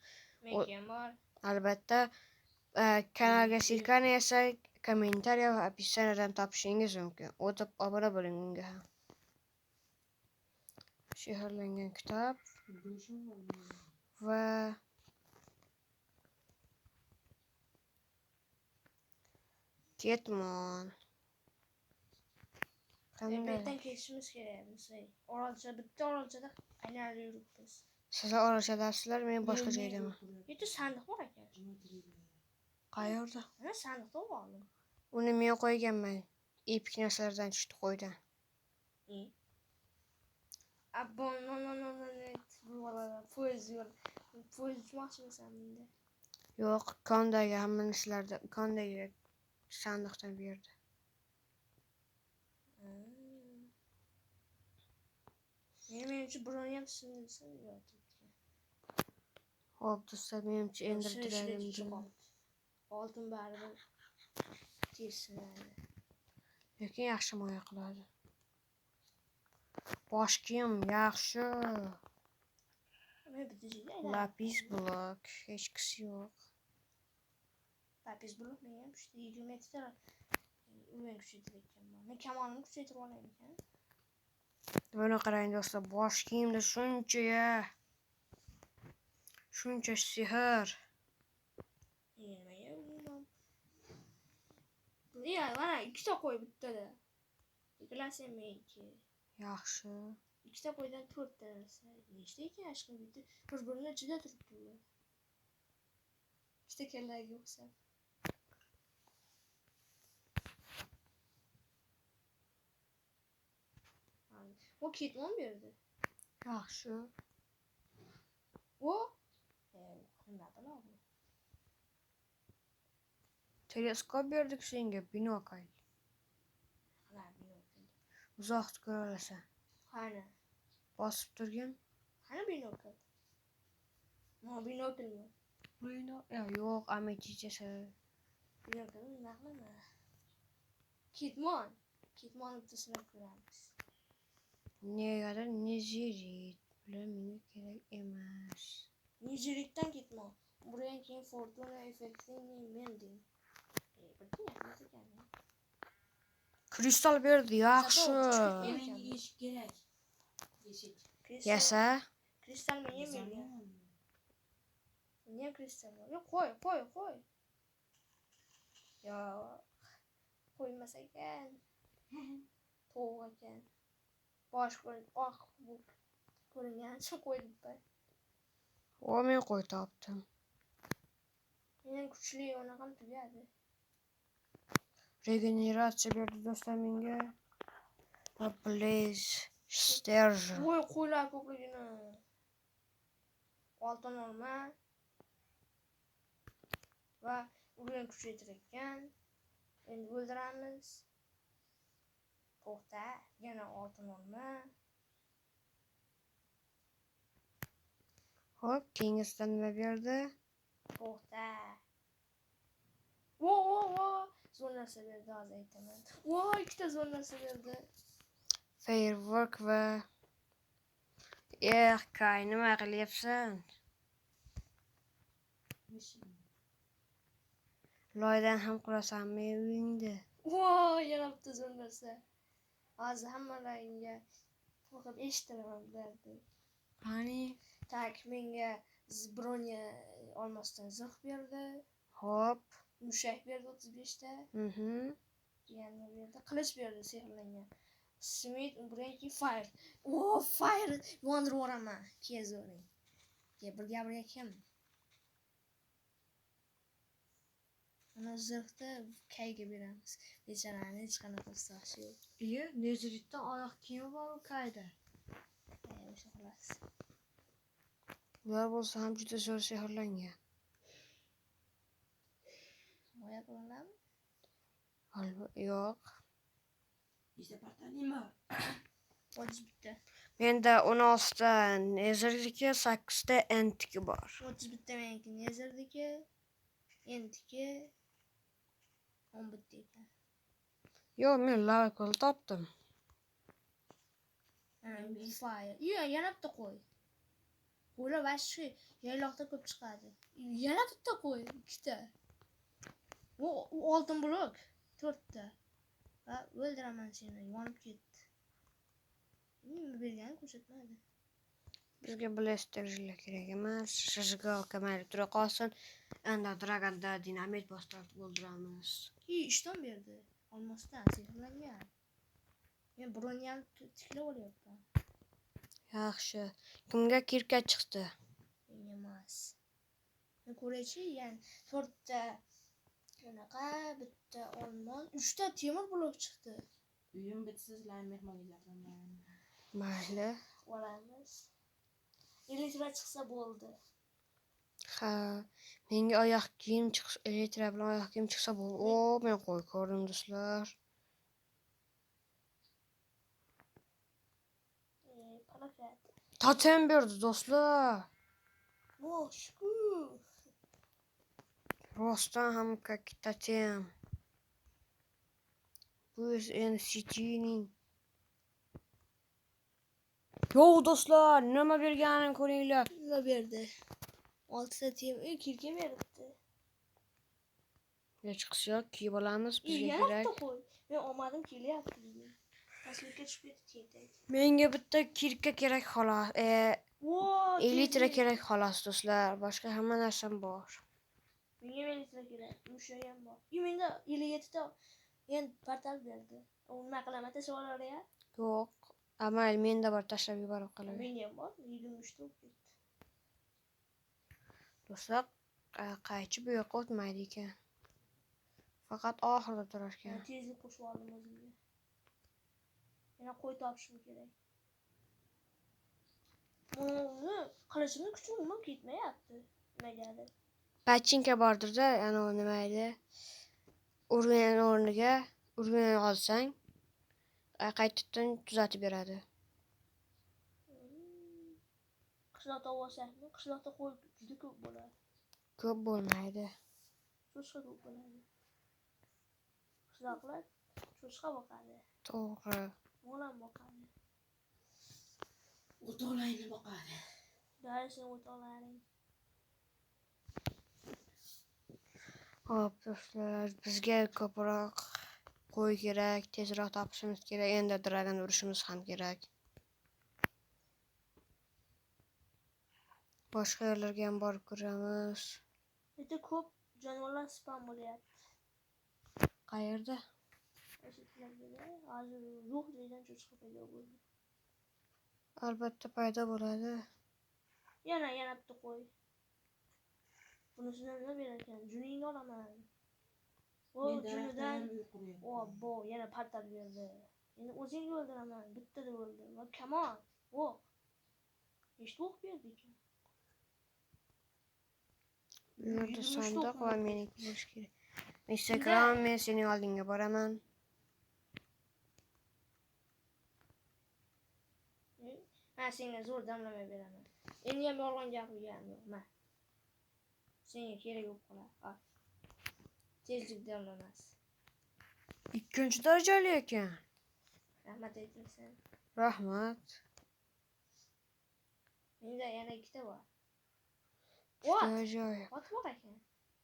Speaker 2: Meniki ham bor.
Speaker 1: Albatta, kanalga ссылка ni esa kommentariya va описание dan topishingiz mumkin. O'tib obuna bo'ling unga ham. Sehrlangan kitob va ketmon.
Speaker 2: Bu
Speaker 1: Qanday?
Speaker 2: yerdan ketishimiz kerak. Misol, orolcha, bitta orolchada aylanib yuribmiz.
Speaker 1: Sizlar orolchadasizlar, men boshqa joydaman.
Speaker 2: Yerda sandiq bor ekan.
Speaker 1: Qayerda?
Speaker 2: Mana sandiqda oldim.
Speaker 1: Uni men qo'yganman. Epik narsalardan tushdi qo'ydan.
Speaker 2: Abbo, no no no no no. Poyezd yo'l. Poyezd uchmoqchimisan bunda?
Speaker 1: Yo'q, kondagi hamma narsalarda, kondagi sandiqdan berdi.
Speaker 2: Menimcha broni ham sindirsin yo'q.
Speaker 1: Xo'p, do'stlar, menimcha Ender Dragon'ni
Speaker 2: Oltin baribir tez sinadi.
Speaker 1: Lekin yaxshi himoya qiladi. Bosh kiyim yaxshi.
Speaker 2: Men bitta joyda aylanib.
Speaker 1: Lapis blok, hechqisi yo'q.
Speaker 2: Lapis blok menga ham tushdi. 20 ta urgan kuchaytirayotganman. Men kamonimni kuchaytirib olaymikan?
Speaker 1: Buni qarang do'stlar, bosh kiyimda shuncha ya. Shuncha sehr.
Speaker 2: Nimaga umuman? Ya, mana ikkita qo'y bittada. Ikkalasi ham meniki.
Speaker 1: Yaxshi.
Speaker 2: Ikkita qo'ydan 4 ta narsa. Nechta ekan ashqim bitta? Bir-birini ichida turibdi ular. Ikkita kallaga o'xshab. O ketmon berdi.
Speaker 1: Yaxshi.
Speaker 2: O? Nima balo bu?
Speaker 1: Teleskop berdik senga, binokl.
Speaker 2: Ha, binokl.
Speaker 1: Uzoqni ko'ra olasan.
Speaker 2: Qani?
Speaker 1: Bosib turgin.
Speaker 2: Qani binokl? No, binoklmi?
Speaker 1: Yo'q, ametistchasi.
Speaker 2: Binokl nima qilaman? Ketmon. Ketmonni bitta sinab ko'ramiz.
Speaker 1: Negadir nezerit bular menga kerak emas.
Speaker 2: Nezeritdan ketmon. Buradan keyin Fortuna effektini mending. Birdan yaxshi ekan.
Speaker 1: Kristal berdi, yaxshi.
Speaker 3: Menga eshik kerak. Eshik.
Speaker 1: Yasa.
Speaker 2: Kristal menga bergan. Menga ham kristal bor. Yo'q, qo'y, qo'y, qo'y. Yo'q. Qo'ymas ekan. To'g'ri ekan. Bosh ko'rin, oq bu ko'ringan uchun qo'yibman.
Speaker 1: O, men qo'y topdim.
Speaker 2: Mening kuchli unaqam tugadi.
Speaker 1: Regeneratsiya berdi do'stlar menga. Va Blaze Sturgeon.
Speaker 2: Voy, qo'ylar ko'pligini. Oltin olma. Va urgan kuchaytirayotgan. Endi o'ldiramiz. To'xta, yana oltin olma.
Speaker 1: Xo'p, keyingisidan nima berdi?
Speaker 2: To'xta. Vo, vo, vo. Zo'r narsa berdi, hozir aytaman. Vo, ikkita zo'r narsa berdi.
Speaker 1: Firework va Eh, Kay, nima qilyapsan? Loydan ham qurasanmi uyingda?
Speaker 2: Vo, yana bitta zo'r narsa. Hozir hammalaringga o'qib eshittiraman bularni.
Speaker 1: Qani?
Speaker 2: Tak, menga bronya olmasdan zirh berdi.
Speaker 1: Xo'p.
Speaker 2: Mushak berdi 35 ta. Yana berdi. Qilich berdi sehrlangan. Smith Breaking Fire. O, Fire yondirib yuboraman. Tez o'ring. Ke, birga birga kim? Uni zirhda Kayga beramiz. Bechorani hech qanaqa ustasi yo'q.
Speaker 1: Iye, Nezritdan oyoq kiyimi bor u Kayda.
Speaker 2: O'sha xolos.
Speaker 1: Ular bo'lsa ham juda zo'r sehrlangan.
Speaker 2: Himoya qilinadimi?
Speaker 1: Yo'q.
Speaker 3: Nechta portaling bor?
Speaker 2: 31.
Speaker 1: Menda 16 ta Nezirniki, 8 ta Entiki bor.
Speaker 2: 31 ta meniki Nezirniki, Entiki 11 ekan.
Speaker 1: Yo'q, men lava ko'l topdim.
Speaker 2: Fire. Iya, yana bitta qo'y. Qo'ylar vashshiy yayloqda ko'p chiqadi. Yana bitta qo'y, ikkita. U oltin blok, 4 ta. Va o'ldiraman seni, yonib ketdi. Nima berganini ko'rsatmadi.
Speaker 1: Bizga blasterlar kerak emas. Shishgalka mayli tura qolsin. Endi Dragonda dinamit bostirib o'ldiramiz.
Speaker 2: Ishton berdi. Olmosdan sehrlangan. Men bronni ham tiklab olyapman.
Speaker 1: Yaxshi. Kimga kirka chiqdi?
Speaker 2: Menga emas. Men ko'raychi, ya'ni 4 ta anaqa, bitta olmos, 3 ta temir blok chiqdi.
Speaker 3: Uyim bitsa sizlarni mehmonga chaqiraman.
Speaker 1: Mayli.
Speaker 2: Olamiz. Elitra chiqsa bo'ldi.
Speaker 1: Ha, menga oyoq kiyim chiqsa, elitra bilan oyoq kiyim chiqsa bo'ldi. O, men qo'y ko'rdim do'stlar.
Speaker 2: Palokat.
Speaker 1: Totem berdi do'stlar.
Speaker 2: Oh, shukur.
Speaker 1: Rostdan ham kak totem. Bu NCT'ning. Yo'q do'stlar, nima berganini ko'ringlar.
Speaker 2: Nima berdi? 6 ta temir kirka beribdi.
Speaker 1: Hech qisi yo'q, kiyib olamiz, bizga
Speaker 2: Yana
Speaker 1: kerak.
Speaker 2: bitta qo'y. Men omadim kelyapti bugun. Pastlikka tushib ketdi tentak.
Speaker 1: Menga bitta kirka kerak xolos. Elitra
Speaker 2: tezlik.
Speaker 1: kerak xolos do'stlar. Boshqa hamma narsam bor.
Speaker 2: Menga ham elitra kerak. O'sha ham bor. Menda 57 ta endi portal berdi. U nima qilaman? Tashlab olar-ya?
Speaker 1: Yo'q. Amal menda bor, tashlab yuborib qolaver.
Speaker 2: Menda ham bor. 23 ta bo'lib ketdi.
Speaker 1: Do'stlar, qaychi bu yoqqa o'tmaydi ekan. Faqat oxirida turar ekan.
Speaker 2: Tezlik qo'shib oldim o'zimga. Yana qo'y topishim kerak. Buni qilichimni kuchi umuman ketmayapti. Nimagadir.
Speaker 1: Pachinka bordir-da, ana u nima edi? Urgan o'rniga urgan olsang, qaytadan tuzatib beradi.
Speaker 2: Qishloqda olsakmi? Qishloqda qo'y juda ko'p bo'ladi.
Speaker 1: Ko'p bo'lmaydi.
Speaker 2: Cho'chqa ko'p bo'ladi. Qishloqlar cho'chqa boqadi.
Speaker 1: To'g'ri.
Speaker 2: Mol ham boqadi.
Speaker 3: O'toqlaringni boqadi.
Speaker 2: Darsini o'toqlaring.
Speaker 1: Xo'p, do'stlar, bizga ko'proq qo'y kerak, tezroq topishimiz kerak. Endi dragon urishimiz ham kerak. Boshqa yerlarga ham borib ko'ramiz.
Speaker 2: Juda ko'p jonivorlar spam bo'lyapti.
Speaker 1: Qayerda?
Speaker 2: Hozir yo'q joydan cho'chqa paydo bo'ldi.
Speaker 1: Albatta paydo bo'ladi.
Speaker 2: Yana bitta qo'y. Bunisidan nima berar ekan? Juningni olaman. O, junidan o, bo, yana portal berdi. Endi o'zingni o'ldiraman. Bittada o'ldi. Va kamon. O'q. Nechta o'q berdi ekan?
Speaker 1: Bu yerda sandiq va meniki bo'lishi kerak. Instagram, men sening oldingga boraman.
Speaker 2: Men senga zo'r damlama beraman. Endi ham yolg'on gapirganim yo'q. Ma. Senga kerak bo'lib qoladi. Al. Tezlik damlamasi.
Speaker 1: 2 darajali ekan.
Speaker 2: Rahmat aytilsin.
Speaker 1: Rahmat.
Speaker 2: Menda yana 2 ta bor.
Speaker 1: Juda
Speaker 2: Ot.
Speaker 1: ajoyib.
Speaker 2: Ot bor ekan.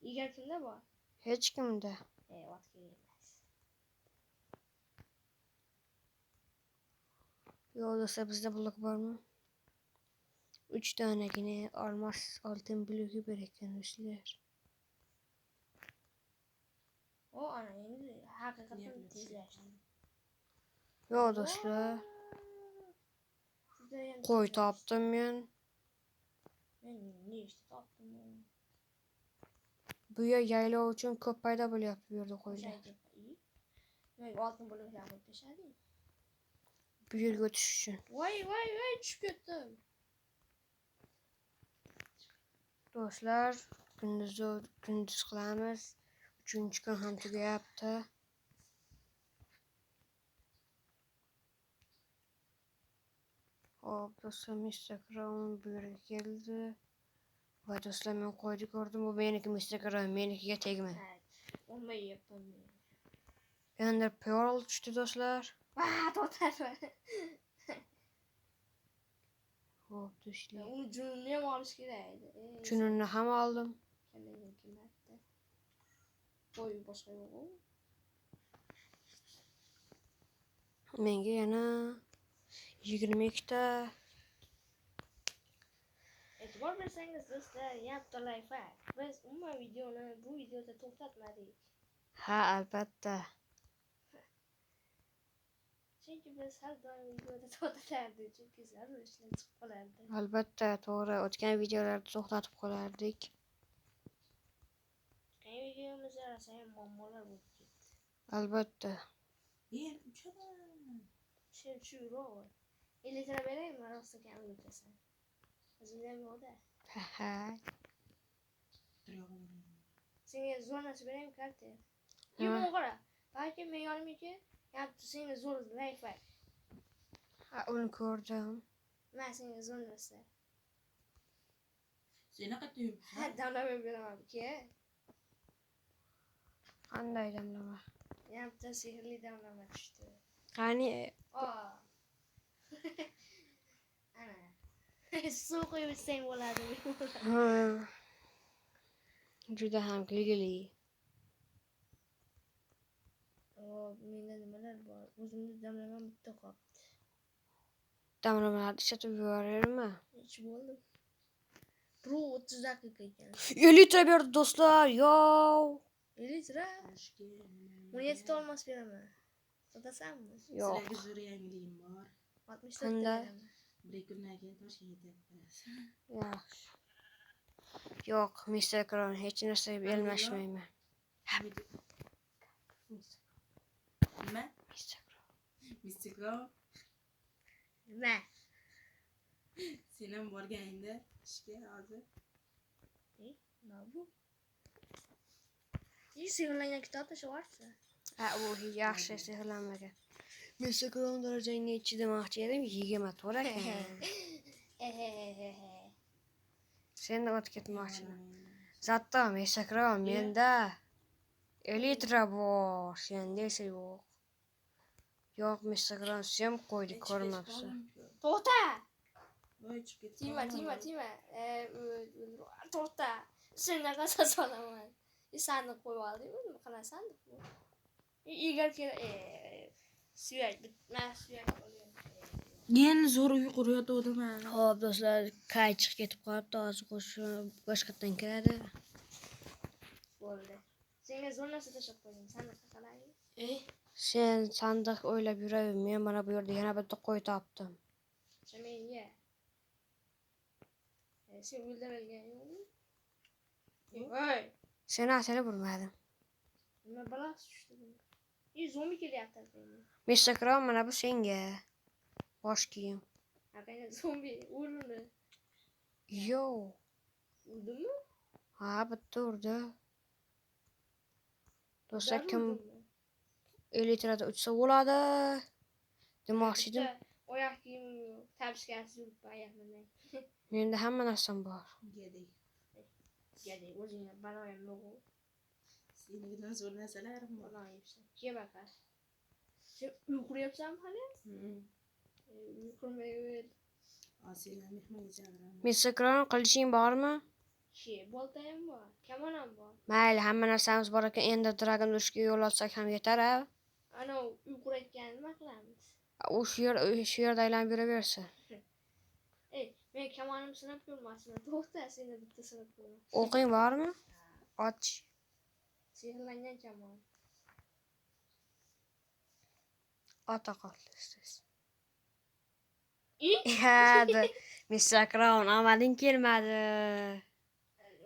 Speaker 2: Egar kimda bor?
Speaker 1: Hech kimda.
Speaker 2: Ot kerak emas.
Speaker 1: Yo'q do'stlar, bizda blok bormi? 3 tanagina olmos oltin bloki bor ekan do'stlar.
Speaker 2: O, ana endi haqiqatan tezlashdi.
Speaker 1: Yo'q do'stlar. Qo'y topdim men.
Speaker 2: Men nechta topdim?
Speaker 1: Bu Bu yer yaylov uchun ko'p paydo bo'lyapti bu yerda qo'ylar.
Speaker 2: Nimaga oltin bloklar qo'yib tashlading?
Speaker 1: Bu yerga o'tish uchun.
Speaker 2: Voy, voy, voy, tushib ketdim.
Speaker 1: Do'stlar, kunduz qilamiz. 3-kun ham tugayapti. Hop, do'stlar, Mr. Crown bu yerga keldi. Va do'stlar, men qo'yni ko'rdim. Bu meniki Mr. Crown, menikiga tegma.
Speaker 2: Olmayapman men.
Speaker 1: Ender Pearl tushdi do'stlar.
Speaker 2: Va, to'xtatma.
Speaker 1: Hop, do'stlar.
Speaker 2: Uni junini ham olish kerak edi.
Speaker 1: Junini ham oldim.
Speaker 2: Kallangni kimlardi? Qo'y boshqa yo'q-ku.
Speaker 1: Menga yana 22 ta.
Speaker 2: E'tibor bersangiz do'stlar, yapta lifehack. Biz umuman videoni bu videoda to'xtatmadik.
Speaker 1: Ha, albatta.
Speaker 2: Chunki biz har doim videoda to'xtatardik, chunki zarur ishlar chiqib qolardi.
Speaker 1: Albatta, to'g'ri. O'tgan videolarda to'xtatib qolardik.
Speaker 2: O'tgan videomizda rosa ham muammolar bo'lib ketdi.
Speaker 1: Albatta.
Speaker 3: Men uchaman.
Speaker 2: Shu yuraver. 50 lira beraymi, rosa kam o'tasan. O'zimda ham yo'q-da.
Speaker 1: Ha.
Speaker 2: Senga zo'r narsa beraymi, karta? Yo'q, qara. Balki men yonimga yapti senga zo'r lifehack.
Speaker 1: Ha, uni ko'rdim.
Speaker 2: Men senga zo'r narsa.
Speaker 3: Sen qayerda yuribsan?
Speaker 2: Ha, damlama beraman, ke.
Speaker 1: Qanday damlama?
Speaker 2: Yapti sehrli damlama tushdi.
Speaker 1: Qani?
Speaker 2: Ana. Suv quyib ichsang bo'ladi.
Speaker 1: Juda ham kulgili.
Speaker 2: Hop, menda nimalar bor? O'zimda damlamam bitta qolibdi.
Speaker 1: Damlamalarni ishlatib yuboraymi?
Speaker 2: Ichib bo'ldim. Bu 30 daqiqa ekan.
Speaker 1: 50 lira berdi do'stlar, yo'q.
Speaker 2: 50 lira? 17 ta olmos beraman. Sotasanmi?
Speaker 1: Yo'q.
Speaker 3: Sizlarga zo'r yangiligim bor.
Speaker 2: 64 ta beraman.
Speaker 3: Bir kundan keyin Toshkentga yetib borasiz.
Speaker 1: Yaxshi. Yo'q, Mr. Crown, hech narsaga almashmayman.
Speaker 3: Nima?
Speaker 1: Mr. Crown.
Speaker 3: Mr. Crown.
Speaker 2: Nima?
Speaker 3: Sen ham borganingda ishga hozir.
Speaker 2: Nima bu? Sehrlangan kitob tashlab yuborsa.
Speaker 1: Ha, u yaxshi sehrlanmagan. Mr. Crown darajang nechi demoqchi edim, 24 ekan. Sen o'tib ketmoqchiman. Zatto, Mr. Crown, menda elitra bor, senda esa yo'q. Yo'q, Mr. Crown, sen qo'ydik, ko'rmabsan.
Speaker 2: To'xta!
Speaker 3: Voy, chiqib ketdi.
Speaker 2: Tegma, tegma, tegma. To'xta. Sendan qasas olaman. Sandiq qo'yib oldingmi? Nima qanaqa sandiq bu? Egar kerak, suyak, bitmas suyak olgan.
Speaker 3: Yana zo'r uy qurayotgandim.
Speaker 1: Xo'p, do'stlar, Kay chiqib ketib qolibdi, hozir qo'shib boshqatdan kiradi.
Speaker 2: Bo'ldi. Senga zo'r narsa tashlab qo'ydim. Sandiqqa qarang.
Speaker 1: Sen sandiq o'ylab yuraver. Men mana bu yerda yana bitta qo'y topdim.
Speaker 2: Sen menga. Sen o'ldirilgan yo'qmi? Voy.
Speaker 1: Seni asali burmadim.
Speaker 2: Nima balosi tushdi bunga? Zombi kelyapti arqangga.
Speaker 1: Mr. Crown, mana bu senga. Bosh kiyim.
Speaker 2: Arqangda zombi ur uni.
Speaker 1: Yo'q.
Speaker 2: Urdimi?
Speaker 1: Ha, bitta urdi. Do'stlar, kim elitrada uchsa bo'ladi demoqchi edim.
Speaker 2: Oyoq kiyimim yo'q. Tapishkasiz yuribman oyoqimdan.
Speaker 1: Menda hamma narsam bor.
Speaker 3: Gaday.
Speaker 2: Gaday, o'zingga baloyam yo'q.
Speaker 3: Senikidan zo'r narsalarim bor.
Speaker 2: Balo yeyapsan. Ke bakar. Sen uy quryapsanmi hali? Uy qurmay o'l.
Speaker 3: Hozir mehmonga chaqiraman.
Speaker 1: Mr. Crown, qiliching bormi?
Speaker 2: She, boltayam bor, kamon ham bor.
Speaker 1: Mayli, hamma narsamiz bor ekan. Endi Dragon urushga yo'l olsak ham yetar, a?
Speaker 2: Ana uy qurayotganini nima qilamiz?
Speaker 1: U shu yerda aylanib yuraversin.
Speaker 2: Ey, men kamonim sinab ko'rmasin. To'xta, seni bitta sinab ko'rma.
Speaker 1: O'qing bormi? Och.
Speaker 2: Sehrlangan kamon.
Speaker 1: Ota qol, siz.
Speaker 2: I?
Speaker 1: Hadi, Mr. Crown, omading kelmadi.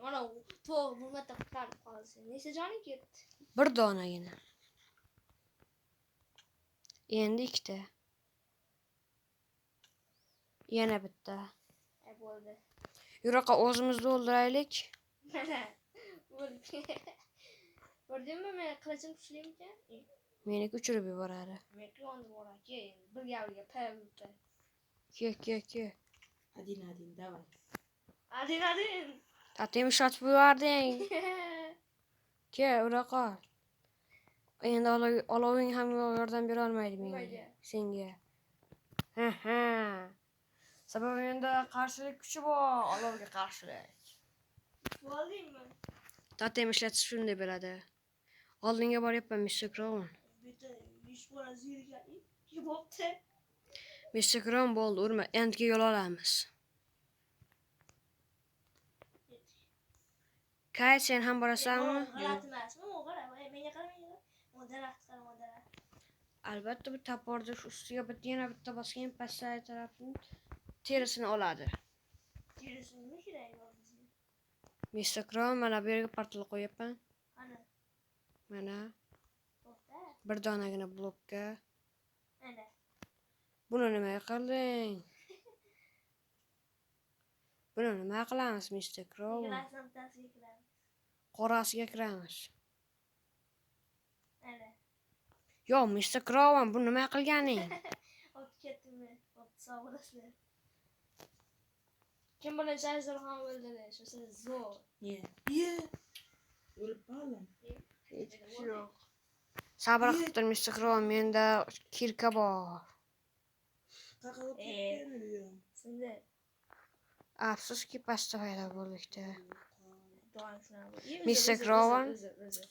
Speaker 2: Mana To'g'ri, bu marta qutqarib qolsin. Necha joning ketdi?
Speaker 1: Bir donagina. Endi ikkita. Yana bitta.
Speaker 2: Bo'ldi.
Speaker 1: Yuraqa o'zimizni o'ldiraylik.
Speaker 2: Mana. Bo'ldi. Ko'rdingmi, men qilichim kuchlimikan?
Speaker 1: Meniki uchirib yuboradi.
Speaker 2: Meniki yondirib yuboradi. Endi bir gaviga payulta.
Speaker 1: Ke, ke, ke.
Speaker 3: Один, один, давай.
Speaker 2: Adin, adin.
Speaker 1: Tatem ishlatib yubording. Ke, uraqa. Endi oloving ham yordam bera olmaydi menga.
Speaker 2: Nimaga?
Speaker 1: Senga. Ha ha. Sababi menda qarshilik kuchi bor, olovga qarshilik.
Speaker 2: Bo'ldingmi?
Speaker 1: Totem ishlatish shunday bo'ladi. Oldinga boryapman, Mr. Crown.
Speaker 2: Bitta 100 bola zerikali. Ki bo'pti.
Speaker 1: Mr. Crown bo'ldi, urma. Endga yo'l olamiz. Kay, sen ham borasanmi?
Speaker 2: G'alati emasmi? U qara, menga qara, menga qara. O daraxt qara, o daraxt.
Speaker 1: Albatta bu toporni ustiga bitta yana bitta bosgan pastdagi tarafini terisini oladi.
Speaker 2: Terisini nima keragi bor bizga?
Speaker 1: Mr. Crown, mana bu yerga portal qo'yapman.
Speaker 2: Ana.
Speaker 1: Mana.
Speaker 2: To'xta.
Speaker 1: Bir donagina blokka.
Speaker 2: Ana.
Speaker 1: Buni nima qilding? Buni nima qilamiz, Mr. Crown?
Speaker 2: Ikkalasini bittasiga kiramiz.
Speaker 1: Qorasiga kiramiz.
Speaker 2: Ana.
Speaker 1: Yo, Mr. Crown, bu nima qilganing?
Speaker 2: Olib ketdimmi? Bo'pti, sog' bo'lasizlar. Kim birinchi ajdarhoni o'ldirdi? Shu zo'r.
Speaker 3: Ye. Ye. O'lib qoldim.
Speaker 1: Hech yo'q. Sabr qilib tur, Mr. Crown, menda kirka bor.
Speaker 3: Qayerga o'tib ketgan uyim?
Speaker 2: Sindi.
Speaker 1: Afsuski, pastda paydo bo'ldik-da.
Speaker 2: Doim shunaqa bo'ladi.
Speaker 1: Mr. Crown.
Speaker 2: O'zi.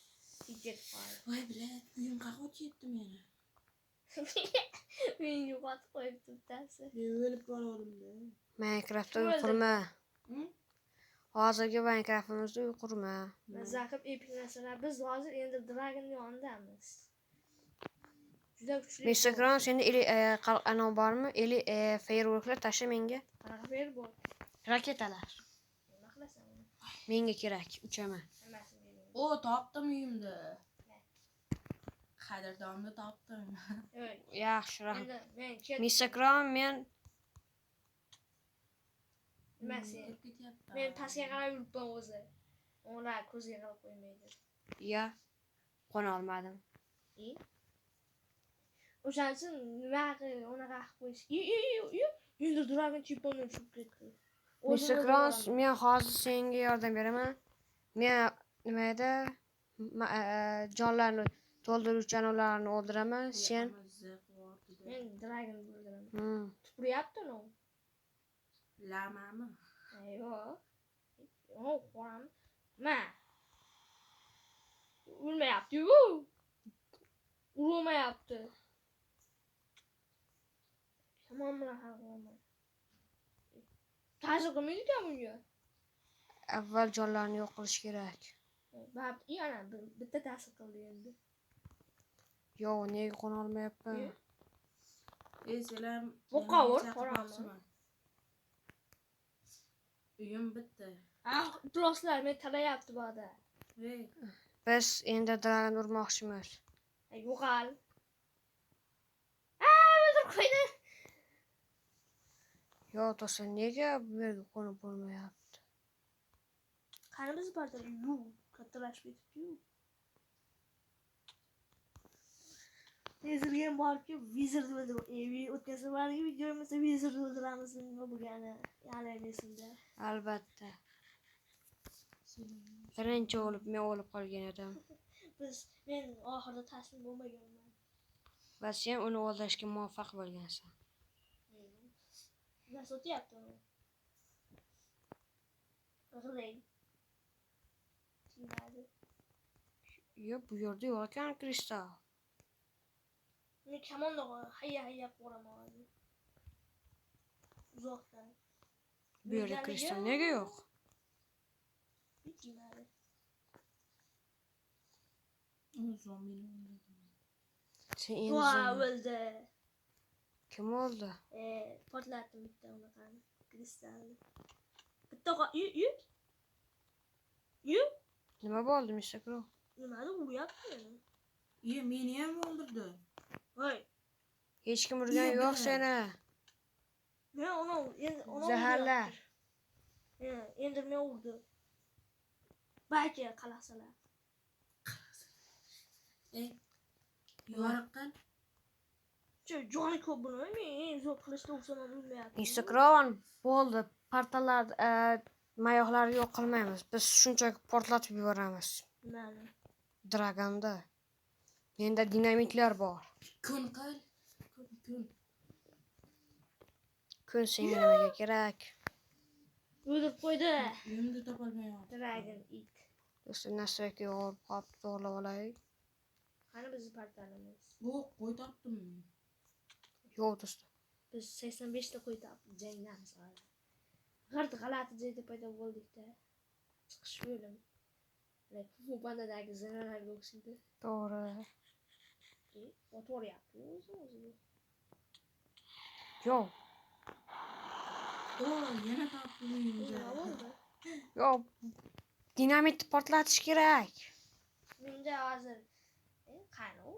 Speaker 2: Ketib qoldi.
Speaker 3: Voy, блядь, uyim qayerga o'tib ketdi meni?
Speaker 2: Meni yo'qotib qo'yibdi bittasi.
Speaker 3: Men o'lib qoldim-da.
Speaker 1: Minecraftda uy
Speaker 2: O'ldim.
Speaker 1: qurma.
Speaker 3: Hı?
Speaker 1: Hozirgi Minecraftimizda uy qurma.
Speaker 2: Maza qilib epik narsalar. Biz hozir endi Dragon yonidamiz. Juda kuchli.
Speaker 1: Mr. Crown, senda ili anov bormi? Ili fireworklar tasha menga.
Speaker 2: Qanaqa firework?
Speaker 1: Raketalar.
Speaker 2: Nima qilasan uni?
Speaker 1: Menga kerak, uchaman.
Speaker 2: Hammasini bering.
Speaker 3: O, topdim uyimni. Qadrdonni topdim.
Speaker 2: Yo'q.
Speaker 1: Yaxshi, rahmat.
Speaker 2: Endi men ketdim.
Speaker 1: Mr. Crown, men
Speaker 2: Nima sen?
Speaker 3: O'lib ketyapman.
Speaker 2: Men pastga qarab yuribman o'zi. Ular ko'zga qarab qo'ymaydi.
Speaker 1: Ya qo'na olmadim.
Speaker 2: O'shaning uchun nima qilib unaqa qilib qo'yish. I, i, i, i. Endi Dragon chiponni tushib ketdi.
Speaker 1: Mr. Crown, men hozir senga yordam beraman. Men nima edi? Jonlarni to'ldiruvchi ularni o'ldiraman. Sen
Speaker 2: Men Dragon o'ldiraman. Tupuryapti u.
Speaker 3: Lamami?
Speaker 2: Yo'q. Yo'q, qo'ram. Ma. O'lmayapti-yu. Urmayapti. Tamam bilan hal qilaman. Ta'sir qilmaydi ekan bunga.
Speaker 1: Avval jonlarni yo'q qilish kerak.
Speaker 2: Bab, yana bitta ta'sir qildi endi.
Speaker 1: Yo'q, nega qo'na olmayapman?
Speaker 3: Ey, sizlar
Speaker 2: O'qqa ur,
Speaker 3: meni
Speaker 2: qo'raman.
Speaker 3: chaqirmoqchiman. Uyim bitta.
Speaker 2: Ah, ifloslar meni talayapti bu yerda.
Speaker 3: Ey,
Speaker 1: Biz endi dragon urmoqchimiz.
Speaker 2: Ay, yo'qol. Aa, o'ldirib qo'ydi.
Speaker 1: Yo'q, to'sa, nega bu yerga qo'nib bo'lmayapti?
Speaker 2: Qani biz borda? Yu, kattalashib ketibdi-yu. Vizirga ham borib kelib, vizirni o'ldirib, o'tgan safargi videomizda vizirni o'ldiramiz nima bo'lgani, hali ham esimda.
Speaker 1: Albatta. Birinchi o'lib, men o'lib qolgan edim.
Speaker 2: Men oxirida taslim bo'lmaganman.
Speaker 1: Va sen uni o'ldirishga muvaffaq bo'lgansan.
Speaker 2: Nima sotyapti uni? G'ilay. Tegmadi.
Speaker 1: Yo'q, bu yerda yo'q ekan kristal.
Speaker 2: Men kamonni hayya hayya ko'raman hozir. Uzoqdan.
Speaker 1: Bu yerda kristal nega yo'q?
Speaker 2: Tegmadi.
Speaker 3: U zombini o'ldirdim.
Speaker 1: Sen endi
Speaker 2: Voy,
Speaker 1: zombi.
Speaker 2: o'ldi.
Speaker 1: Kim o'ldi?
Speaker 2: Portlatdim bitta unaqani, kristalni. Bitta i. Yo'q.
Speaker 1: Nima bo'ldi, Mr. Crow?
Speaker 2: Nimani uryapti meni?
Speaker 3: Iye, meni ham o'ldirdi.
Speaker 2: Voy.
Speaker 1: Hech kim urgan yo'q seni.
Speaker 2: Men uni endi uni
Speaker 1: Zaharlar.
Speaker 2: Endi men urdi. Barcha qalasalar.
Speaker 3: Yoriq qil.
Speaker 2: Joni ko'p buni men eng zo'r qilichda ursam ham o'lmayapti.
Speaker 1: Mr. Crow bo'ldi. Portallar, mayoqlarni yo'q qilmaymiz. Biz shunchaki portlatib yuboramiz.
Speaker 2: Nimani?
Speaker 1: Dragonda. Menda dinamitlar bor.
Speaker 3: Kun qil. Kun, kun.
Speaker 1: Kun senga nimaga kerak?
Speaker 2: O'ldirib qo'ydi.
Speaker 3: Uyimni topolmayapti.
Speaker 2: Dragon it.
Speaker 1: Do'stlar, narsaga yo'g'ib qolib to'g'rilab olaylik.
Speaker 2: Qani bizning portalimiz?
Speaker 3: Bu qo'y topdim men.
Speaker 1: Yo'q do'stlar.
Speaker 2: Biz 85 ta qo'y topib jangdamiz hozir. G'irt g'alati joyda paydo bo'ldik-da. Chiqish bo'lim. Bu bandadagi zinalarga o'xshaydi.
Speaker 1: To'g'ri.
Speaker 2: O'tiryapti o'zi o'zi.
Speaker 1: Yo'q.
Speaker 3: O, yana topdim uyimni.
Speaker 2: Nima bo'ldi?
Speaker 1: Yo'q. Dinamitni portlatish kerak.
Speaker 2: Menda hozir qani u?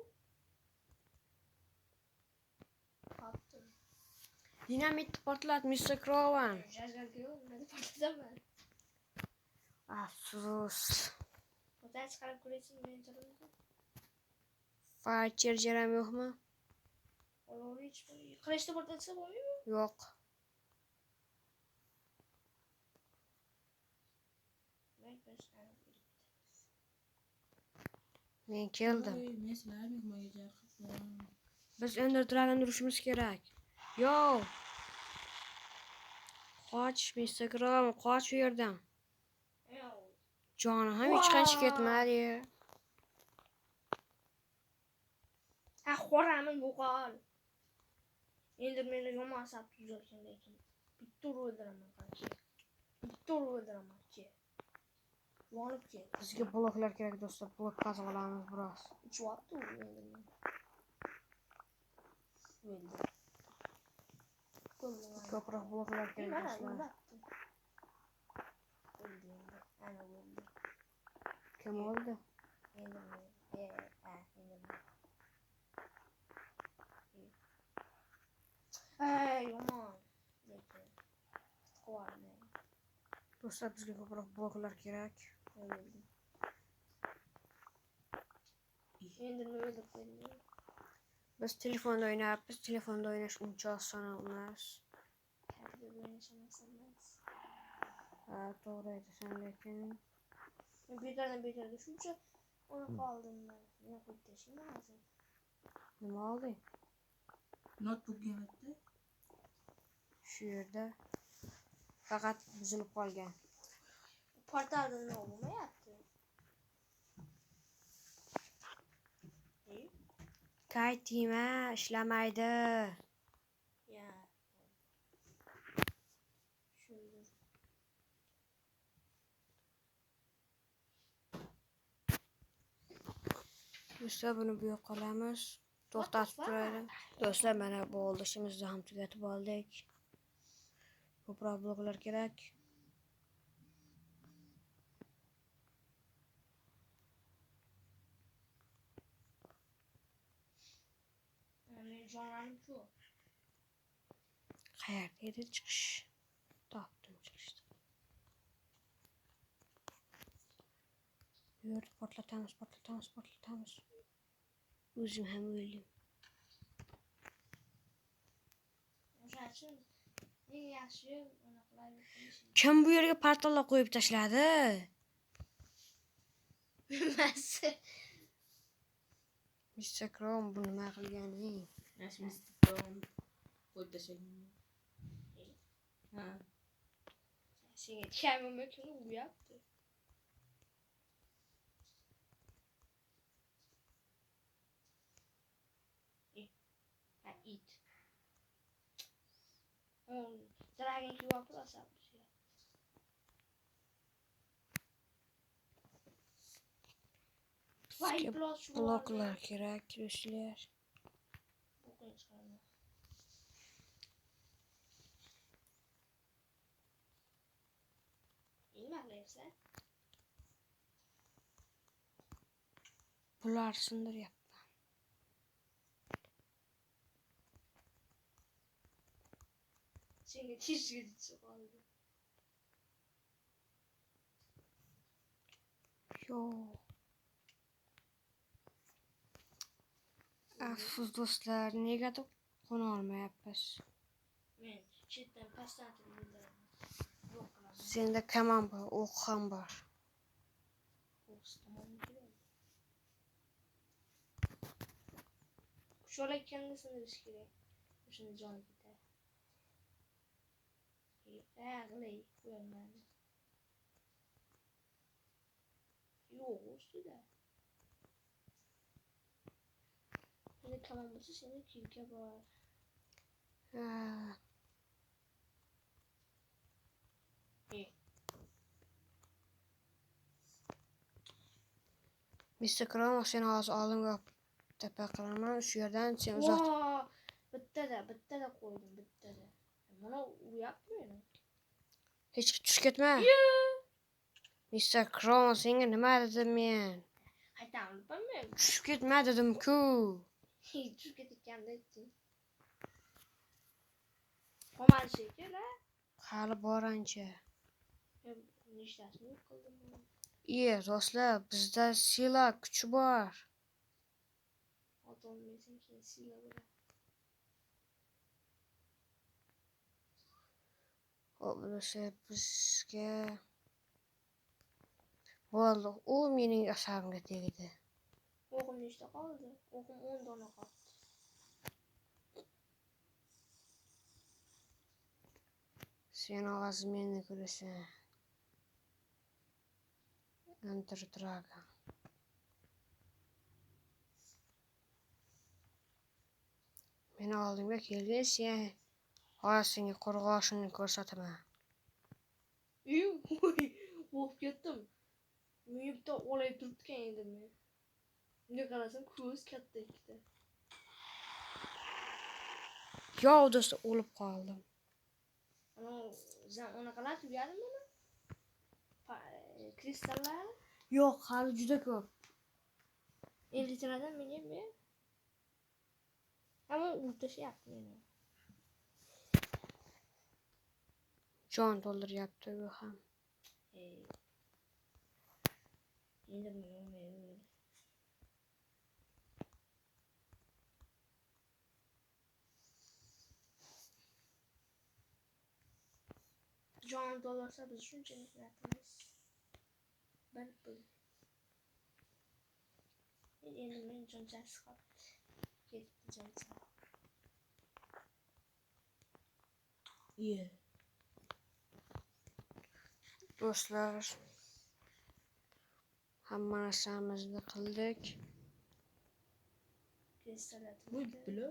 Speaker 2: Topdim.
Speaker 1: Dinamitni portlat, Mr. Crowan.
Speaker 2: Jajjalga yo'q, nimada portlataman?
Speaker 1: Afsus.
Speaker 2: Portal chiqarib ko'raysin men tirimda.
Speaker 1: Fire ham yo'qmi?
Speaker 2: Olovli hech bir. Qilichda portlatsa bo'lmaymi?
Speaker 1: Yo'q. Men keldim.
Speaker 3: Men sizlarni mehmonga chaqirdim.
Speaker 1: Biz Ender Dragon urishimiz kerak. Yo! Qoch, Mr. Crow, qoch u yerdan. Joni ham hech qancha ketmadi.
Speaker 2: Ha, xo'ramim yo'qol. Endi meni yomon asab tuzarkan lekin. Bitta urib o'ldiraman qancha. Bitta urib o'ldiraman ki. Yonib ket.
Speaker 1: Bizga bloklar kerak do'stlar, blok qazib olamiz biroz.
Speaker 2: Uchyapti u endi men. O'ldi.
Speaker 1: Ko'proq bloklar kerak do'stlar.
Speaker 2: O'ldi endi. Ana o'ldi.
Speaker 1: Kim o'ldi?
Speaker 2: Endi men. Endi men. Ey, yomon. Lekin quvondim.
Speaker 1: Do'stlar, bizga ko'proq bloklar kerak.
Speaker 2: O'ldim. Endi nima o'ldirib qo'ydim?
Speaker 1: Biz telefonda o'ynayapmiz. Telefonda o'ynash uncha oson emas.
Speaker 2: Kompyuterda o'ynash oson emas.
Speaker 1: Ha, to'g'ri aytasan, lekin
Speaker 2: men betardan betarga shuncha unaqa oldim men. Men qo'yib tashlayman hozir.
Speaker 1: Nima olding?
Speaker 3: Notebook kelibdi.
Speaker 1: Shu yerda faqat buzilib qolgan.
Speaker 2: Portalda nima bo'lmayapti?
Speaker 1: Kay tiyma, ishlamaydi.
Speaker 2: Ya. Shunday.
Speaker 1: Do'stlar, buni bu yoqqa olamiz. To'xtatib turaylik. Do'stlar, mana bo'ldi, ishimizni ham tugatib oldik. Ko'proq bloklar kerak.
Speaker 2: Men jonlarim ko'p.
Speaker 1: Qayerda edi chiqish? Topdim chiqishni. Bu yerda portlatamiz, portlatamiz, portlatamiz. O'zim ham o'ldim.
Speaker 2: O'sha uchun eng yaxshi unaqalar qilish.
Speaker 1: Kim bu yerga portallar qo'yib tashladi?
Speaker 2: Nimasi?
Speaker 1: Mr. Crow bu nima qilganing?
Speaker 3: Mana Mr. Crow qo'yib tashlagan. Ha.
Speaker 2: Senga kamimni kim uryapti? Ha, it. Dragon kiyapti asab.
Speaker 1: Bizga bloklar kerak, do'stlar.
Speaker 2: Nima qilyapsan?
Speaker 1: Bular sindiryapman.
Speaker 2: Senga teshigi qoldi.
Speaker 1: Yo'q. Afsus do'stlar, negadir qo'na olmayapmiz.
Speaker 2: Men chetdan pastdan turib o'ldiraman. Yo'q qilaman.
Speaker 1: Senda kamon bor, o'q ham bor.
Speaker 2: O'qis tomonga keladi. Kuch olayotganda sindirish kerak. O'shanda joni ketadi. G'ilay qo'yolmadi. Yo'q, ustida. Endi kamon bo'lsa, senda kilka bor.
Speaker 1: Ha. Mr. Kromo, seni hozir oldimga tepa qilaman. Shu yerdan sen uzoq.
Speaker 2: Bittada qo'ydim, bittada. Mana uryapti meni.
Speaker 1: Hech tushib ketma. Mr. Kromo, senga nima dedim men?
Speaker 2: Qaytaman men.
Speaker 1: Tushib ketma dedim-ku.
Speaker 2: Tushib ketayotganda aytding. Qolmadi shekilli.
Speaker 1: Hali bor ancha.
Speaker 2: Nechtasini yo'q qildim men?
Speaker 1: Iye, do'stlar, bizda sila kuchi bor.
Speaker 2: Otolmaysan keyin sila bo'ladi.
Speaker 1: Xo'p, do'stlar, bizga bo'ldi. U mening asabimga tegdi.
Speaker 2: O'qim nechta qoldi? O'qim 10 dona qoldi.
Speaker 1: Sen hozir meni ko'rasan. Enter Dragon. Meni oldimga kelgin, sen hozir senga qo'rg'oshinni ko'rsataman.
Speaker 2: Qo'rqib ketdim. Men bitta olay turibdikan endi men. Bunga qarasam ko'z katta ikkita.
Speaker 1: Yo'q do'stlar, o'lib qoldim.
Speaker 2: Ana unaqalar tugadimi buni? Kristallar?
Speaker 1: Yo'q, hali juda ko'p.
Speaker 2: Ellichalardan menga ber. Ammo urib tashlayapti meni.
Speaker 1: Jon to'ldiryapti u ham.
Speaker 2: Endi men o'lmayman. Jon to'ldirsa biz shuncha mehnatimiz bir pul. Endi men jonchasi qolibdi. Ketdi joncha.
Speaker 3: Iye.
Speaker 1: Do'stlar, hamma narsamizni qildik.
Speaker 3: Voy bila.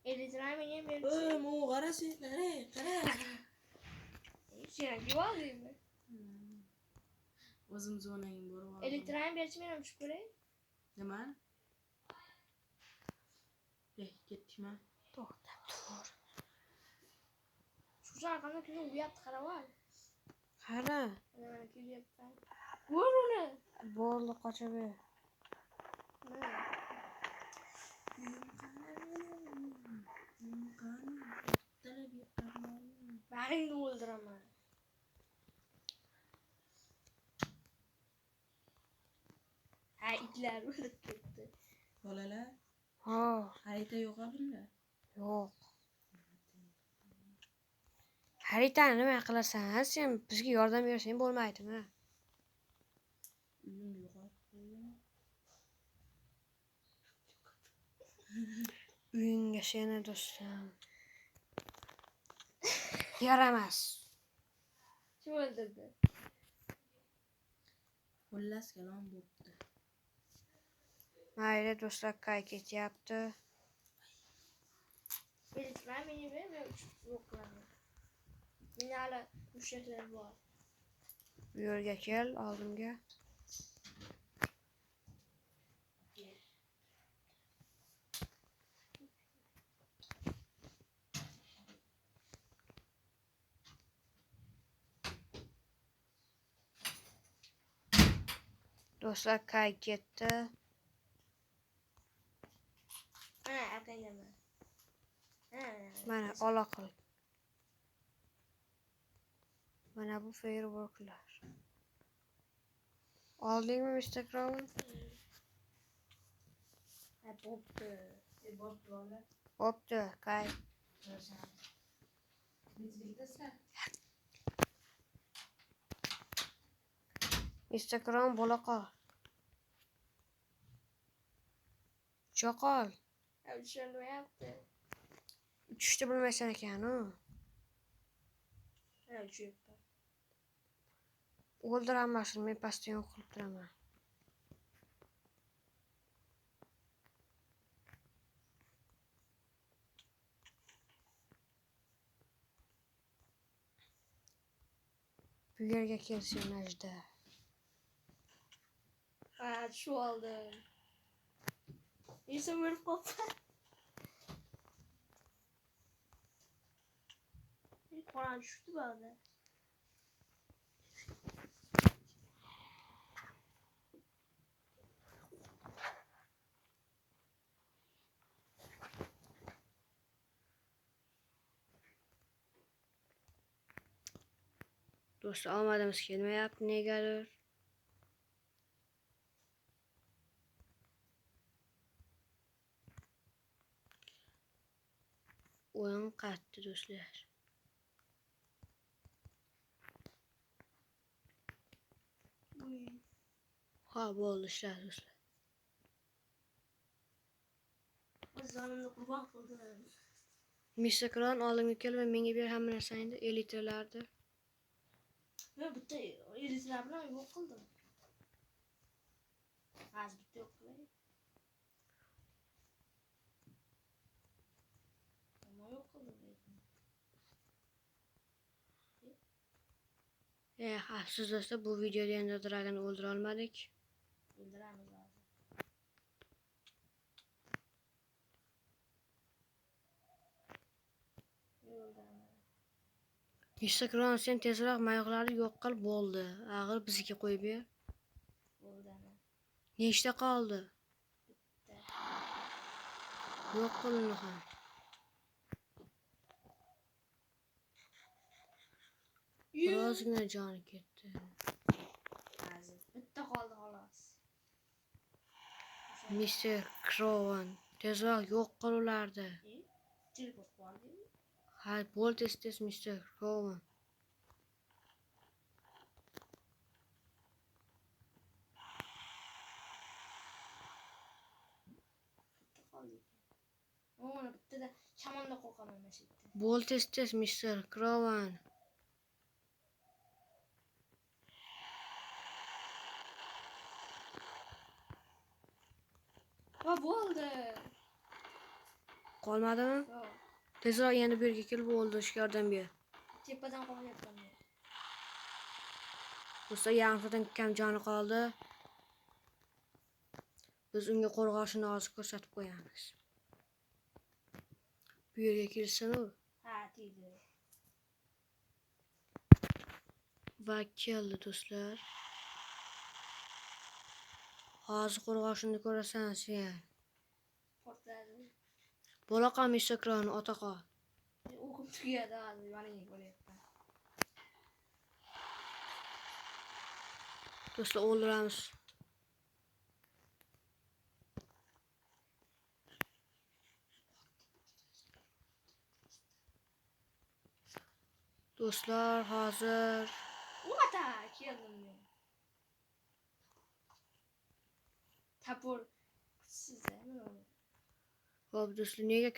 Speaker 2: Ellichalar menga berdi.
Speaker 3: Ey, mo qara sen, qara, qara.
Speaker 2: Sen yuvoldingmi?
Speaker 3: O'zim zonangim borib oldim.
Speaker 2: Ellichalarni berchi, men ham tushib ko'ray.
Speaker 3: Nima? Ketdikmi?
Speaker 1: To'xtab tur.
Speaker 2: Shu orqamdan kimdir uryapti, qarab ol.
Speaker 1: Qara.
Speaker 2: Mana kelyapti. Ko'r uni.
Speaker 1: Bo'ldi, qochaver.
Speaker 2: Bag'ringni o'ldiraman. Ha, itlar o'lib ketdi.
Speaker 3: Bolalar,
Speaker 1: Ha,
Speaker 3: xarita yo'q-a bunda?
Speaker 1: Yo'q. Xaritani nima qilasan? Sen bizga yordam bersang bo'lmaydimi?
Speaker 3: Uyim yo'qotib qo'ydim.
Speaker 1: Uyingga seni do'stim. Yaramas.
Speaker 2: Kim o'ldirdi?
Speaker 3: Xullas kalom bo'pti.
Speaker 1: Mayli do'stlar, Kay ketyapti.
Speaker 2: Elitlar meni ber, men uchib yo'q qilaman. Meni hali mushaklar bor.
Speaker 1: Bu yerga kel, oldimga. Do'stlar, Kay ketdi.
Speaker 2: Yaqindaman.
Speaker 1: Mana ola qil. Mana bu fireworklar. Oldingmi Mr. Crown?
Speaker 2: Ha, bo'pti.
Speaker 3: Bo'pti bola.
Speaker 1: Bo'pti, kay. Mr. Crown bo'la qol. Cho'qol.
Speaker 2: Tushunmayapti.
Speaker 1: Uchishni bilmaysan ekan-u.
Speaker 2: Ha, uchyapman.
Speaker 1: O'ldir hammasini, men pastda yo'q qilib turaman. Bu yerga kelsin Najda.
Speaker 2: Ha, tushib oldim. Esim o'lib qoldi. Qoran tushdi bu yerda.
Speaker 1: Do'stlar, omadimiz kelmayapti negadir. O'yin qatdi do'stlar. Ha, bo'ldi ishlar do'stlar.
Speaker 2: O'z jonimni qurbon qildim.
Speaker 1: Mr. Crown oldimga kel va menga ber hamma narsangni, elitralarni.
Speaker 2: Men bitta elitlar bilan yo'q qildim. Hozir bitta yo'q qilay. Nima yo'q qildim lekin.
Speaker 1: Afsus do'stlar, bu videoda endi Dragon'ni o'ldira olmadik.
Speaker 2: O'ldiramiz hozir. O'ldiramiz.
Speaker 1: Mr. Crown, sen tezroq mayoqlarni yo'q qil, bo'ldi. Axir bizga qo'yib ber.
Speaker 2: Bo'ldi ana.
Speaker 1: Nechta qoldi?
Speaker 2: Bitta.
Speaker 1: Yo'q qil uni ham. Birozgina joni ketdi.
Speaker 2: Hozir bitta qoldi xolos.
Speaker 1: Mr. Crown, tezroq yo'q qil ularni.
Speaker 2: Teleport qildingmi?
Speaker 1: Ha, bo'l tez-tez Mr. Crown.
Speaker 2: Bitta qoldi ekan. Mana bittada chamonda qo'rqaman mana shu yerda.
Speaker 1: Bo'l tez-tez Mr. Crown.
Speaker 2: Va bo'ldi.
Speaker 1: Qolmadimi?
Speaker 2: Yo'q.
Speaker 1: Tezroq yana bu yerga kelib o'ldirishga yordam ber.
Speaker 2: Tepadan qo'rqyapman men.
Speaker 1: Do'stlar, yarimtadan kam joni qoldi. Biz unga qo'rg'oshinni hozir ko'rsatib qo'yamiz. Bu yerga kelsin u.
Speaker 2: Ha, tegdi.
Speaker 1: Va keldi do'stlar. Hozir qo'rg'oshinni ko'rasan sen.
Speaker 2: Portladi.
Speaker 1: Bo'la qol Mr. Crown, ota qol.
Speaker 2: O'qim tugadi hozir, yoningga bo'lyapman.
Speaker 1: Do'stlar, o'ldiramiz. Do'stlar, hozir
Speaker 2: Ota, keldim men. Tapor kuchsiz, mana u.
Speaker 1: Xo'p, do'stlar, nega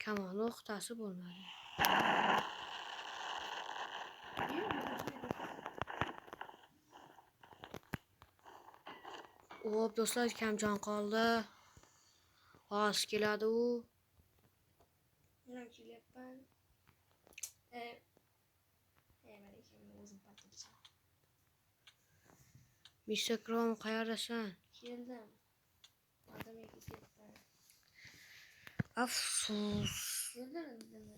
Speaker 1: kamonni o'qitasi bo'lmadi? Xo'p, do'stlar, kam jon qoldi. Hozir keladi u.
Speaker 2: Men ham kelyapman. Mana ekan, o'zim patibsan.
Speaker 1: Mr. Crown, qayerdasan?
Speaker 2: Keldim. Odamga ketyapman.
Speaker 1: Afsus.
Speaker 2: O'ldirdimi?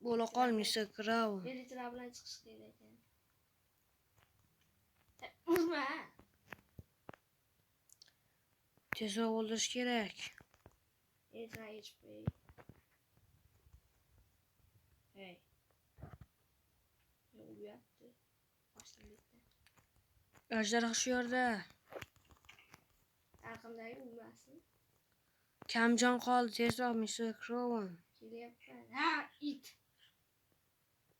Speaker 1: Bo'la qol Mr. Crown.
Speaker 2: Elitra bilan chiqish qiyin ekan. Urma.
Speaker 1: Tezroq o'ldirish kerak.
Speaker 2: 8 HP. Hey. Yo'q, uyatdi. Qochdim bitta.
Speaker 1: Ajdarho shu yerda.
Speaker 2: Arqamdagi urmasin.
Speaker 1: Kam jon qoldi, tezroq Mr. Crown.
Speaker 2: Kelyapman. Ha, it.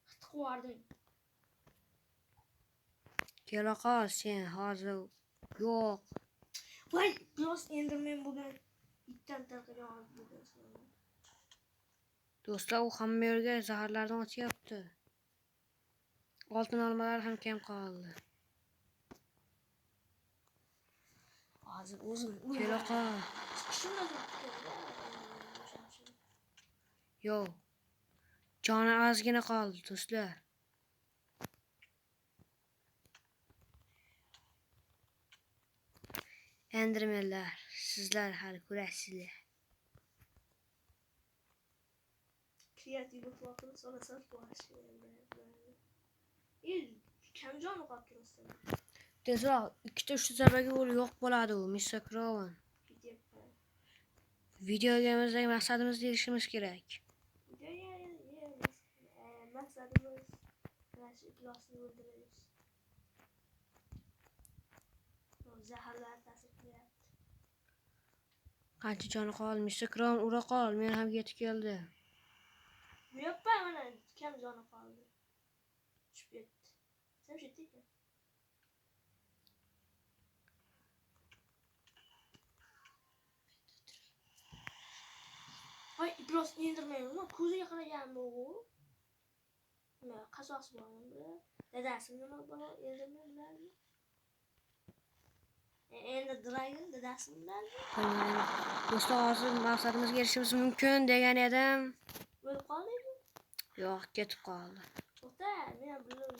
Speaker 2: Hit quvarding.
Speaker 1: Kela qol sen hozir yo'q.
Speaker 2: Voy, biroz Enderman bo'lgan itdan tarqagan bo'lgan.
Speaker 1: Do'stlar, u hamma yerga zaharlardan otyapti. Oltin olmalar ham kam qoldi.
Speaker 2: Hozir o'zim
Speaker 1: Kela qol.
Speaker 2: Shunday.
Speaker 1: Yo'q. Joni ozgina qoldi, do'stlar. Endermenlar, sizlar hali ko'rasizlar.
Speaker 2: Kreativ vaqtini so'rasam kam joni qolib turibdi.
Speaker 1: Tezroq ikkita uchta zarbaga u yo'q bo'ladi u, Mr. Crown.
Speaker 2: Ketyapman.
Speaker 1: Videomizdagi maqsadimizga erishishimiz kerak.
Speaker 2: Maqsadimiz mana shu iflosni o'ldirish. Zaharlar ta'sir qilyapti.
Speaker 1: Qancha joni qoldi? Mr. Crown ura qol, men ham yetib keldi.
Speaker 2: Buyapman, mana kam joni qoldi. Tushib ketdi. Sen shu yerda ekan. Voy, iflos endirmayman. Ko'ziga qaragan bu. Nima, qasosi bormi bular? Dadasi nima balo endirmay bilarmi? Endi Dragon dadasi bilarmi?
Speaker 1: Do'stlar, hozir maqsadimizga erishishimiz mumkin degan edim.
Speaker 2: O'lib qoldingmi?
Speaker 1: Yo'q, ketib qoldi.
Speaker 2: To'xta, men ham bildim.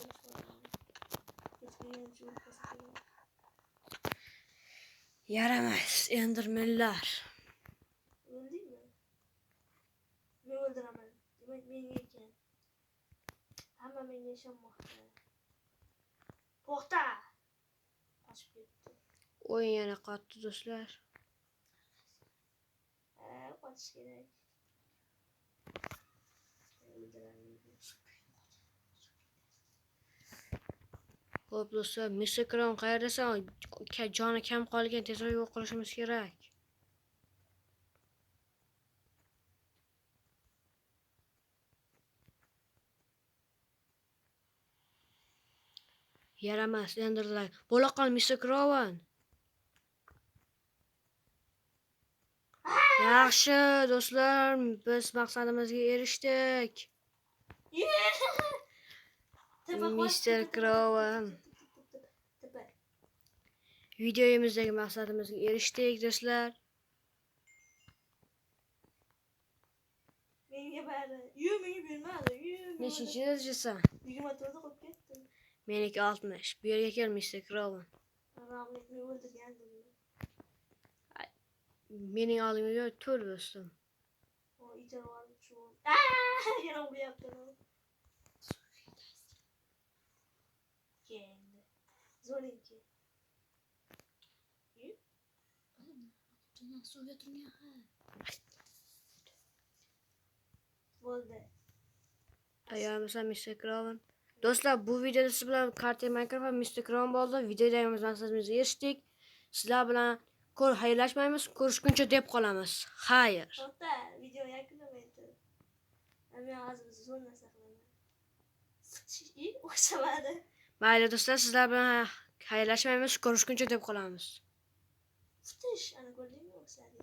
Speaker 1: Yaramas endermenlar.
Speaker 2: O'ldingmi? Men o'ldiraman. Demak, menga ekan. Hamma menga ishonmoqda. To'xta! Qochib ketdi.
Speaker 1: O'yin yana qotdi, do'stlar.
Speaker 2: Ha, qochish kerak. O'ldiraman.
Speaker 1: Xo'p, do'stlar, Mr. Crown qayerdasan? Joni kam qolgan, tezroq yo'q qilishimiz kerak. Yaramas enderlar. Bo'la qol, Mr. Crown. Yaxshi, do'stlar, biz maqsadimizga erishdik. Mr. Crown. Videomizdagi maqsadimizga erishdik, do'stlar.
Speaker 2: Menga bari. Yo, menga bermadi. Yo,
Speaker 1: Nechinchi darajasan?
Speaker 2: 24 da qo'yib ketdim.
Speaker 1: Meniki 60. Bu yerga kel, Mr. Crown.
Speaker 2: Rahmat, men o'ldirgandim.
Speaker 1: Mening oldimga to'rt do'stim.
Speaker 2: O, itarib shu. Aa, yana uryapti. Kendi. Zo'rinki.
Speaker 4: Suvga turgan ha.
Speaker 2: Bo'ldi.
Speaker 1: Tayyormisan, Mr. Crown? Do'stlar, bu videoda siz bilan Cartier Minecraft va Mr. Crown bo'ldi. Videodagi maqsadimizga erishdik. Sizlar bilan xayrlashmaymiz, ko'rishguncha deb qolamiz. Xayr.
Speaker 2: To'xta, video yakunlamay tur. Men hozir zo'r narsa qilaman. O'xshamadi.
Speaker 1: Mayli do'stlar, sizlar bilan xayrlashmaymiz, ko'rishguncha deb qolamiz.
Speaker 2: Fitish, ana ko'rdingmi o'xshadi.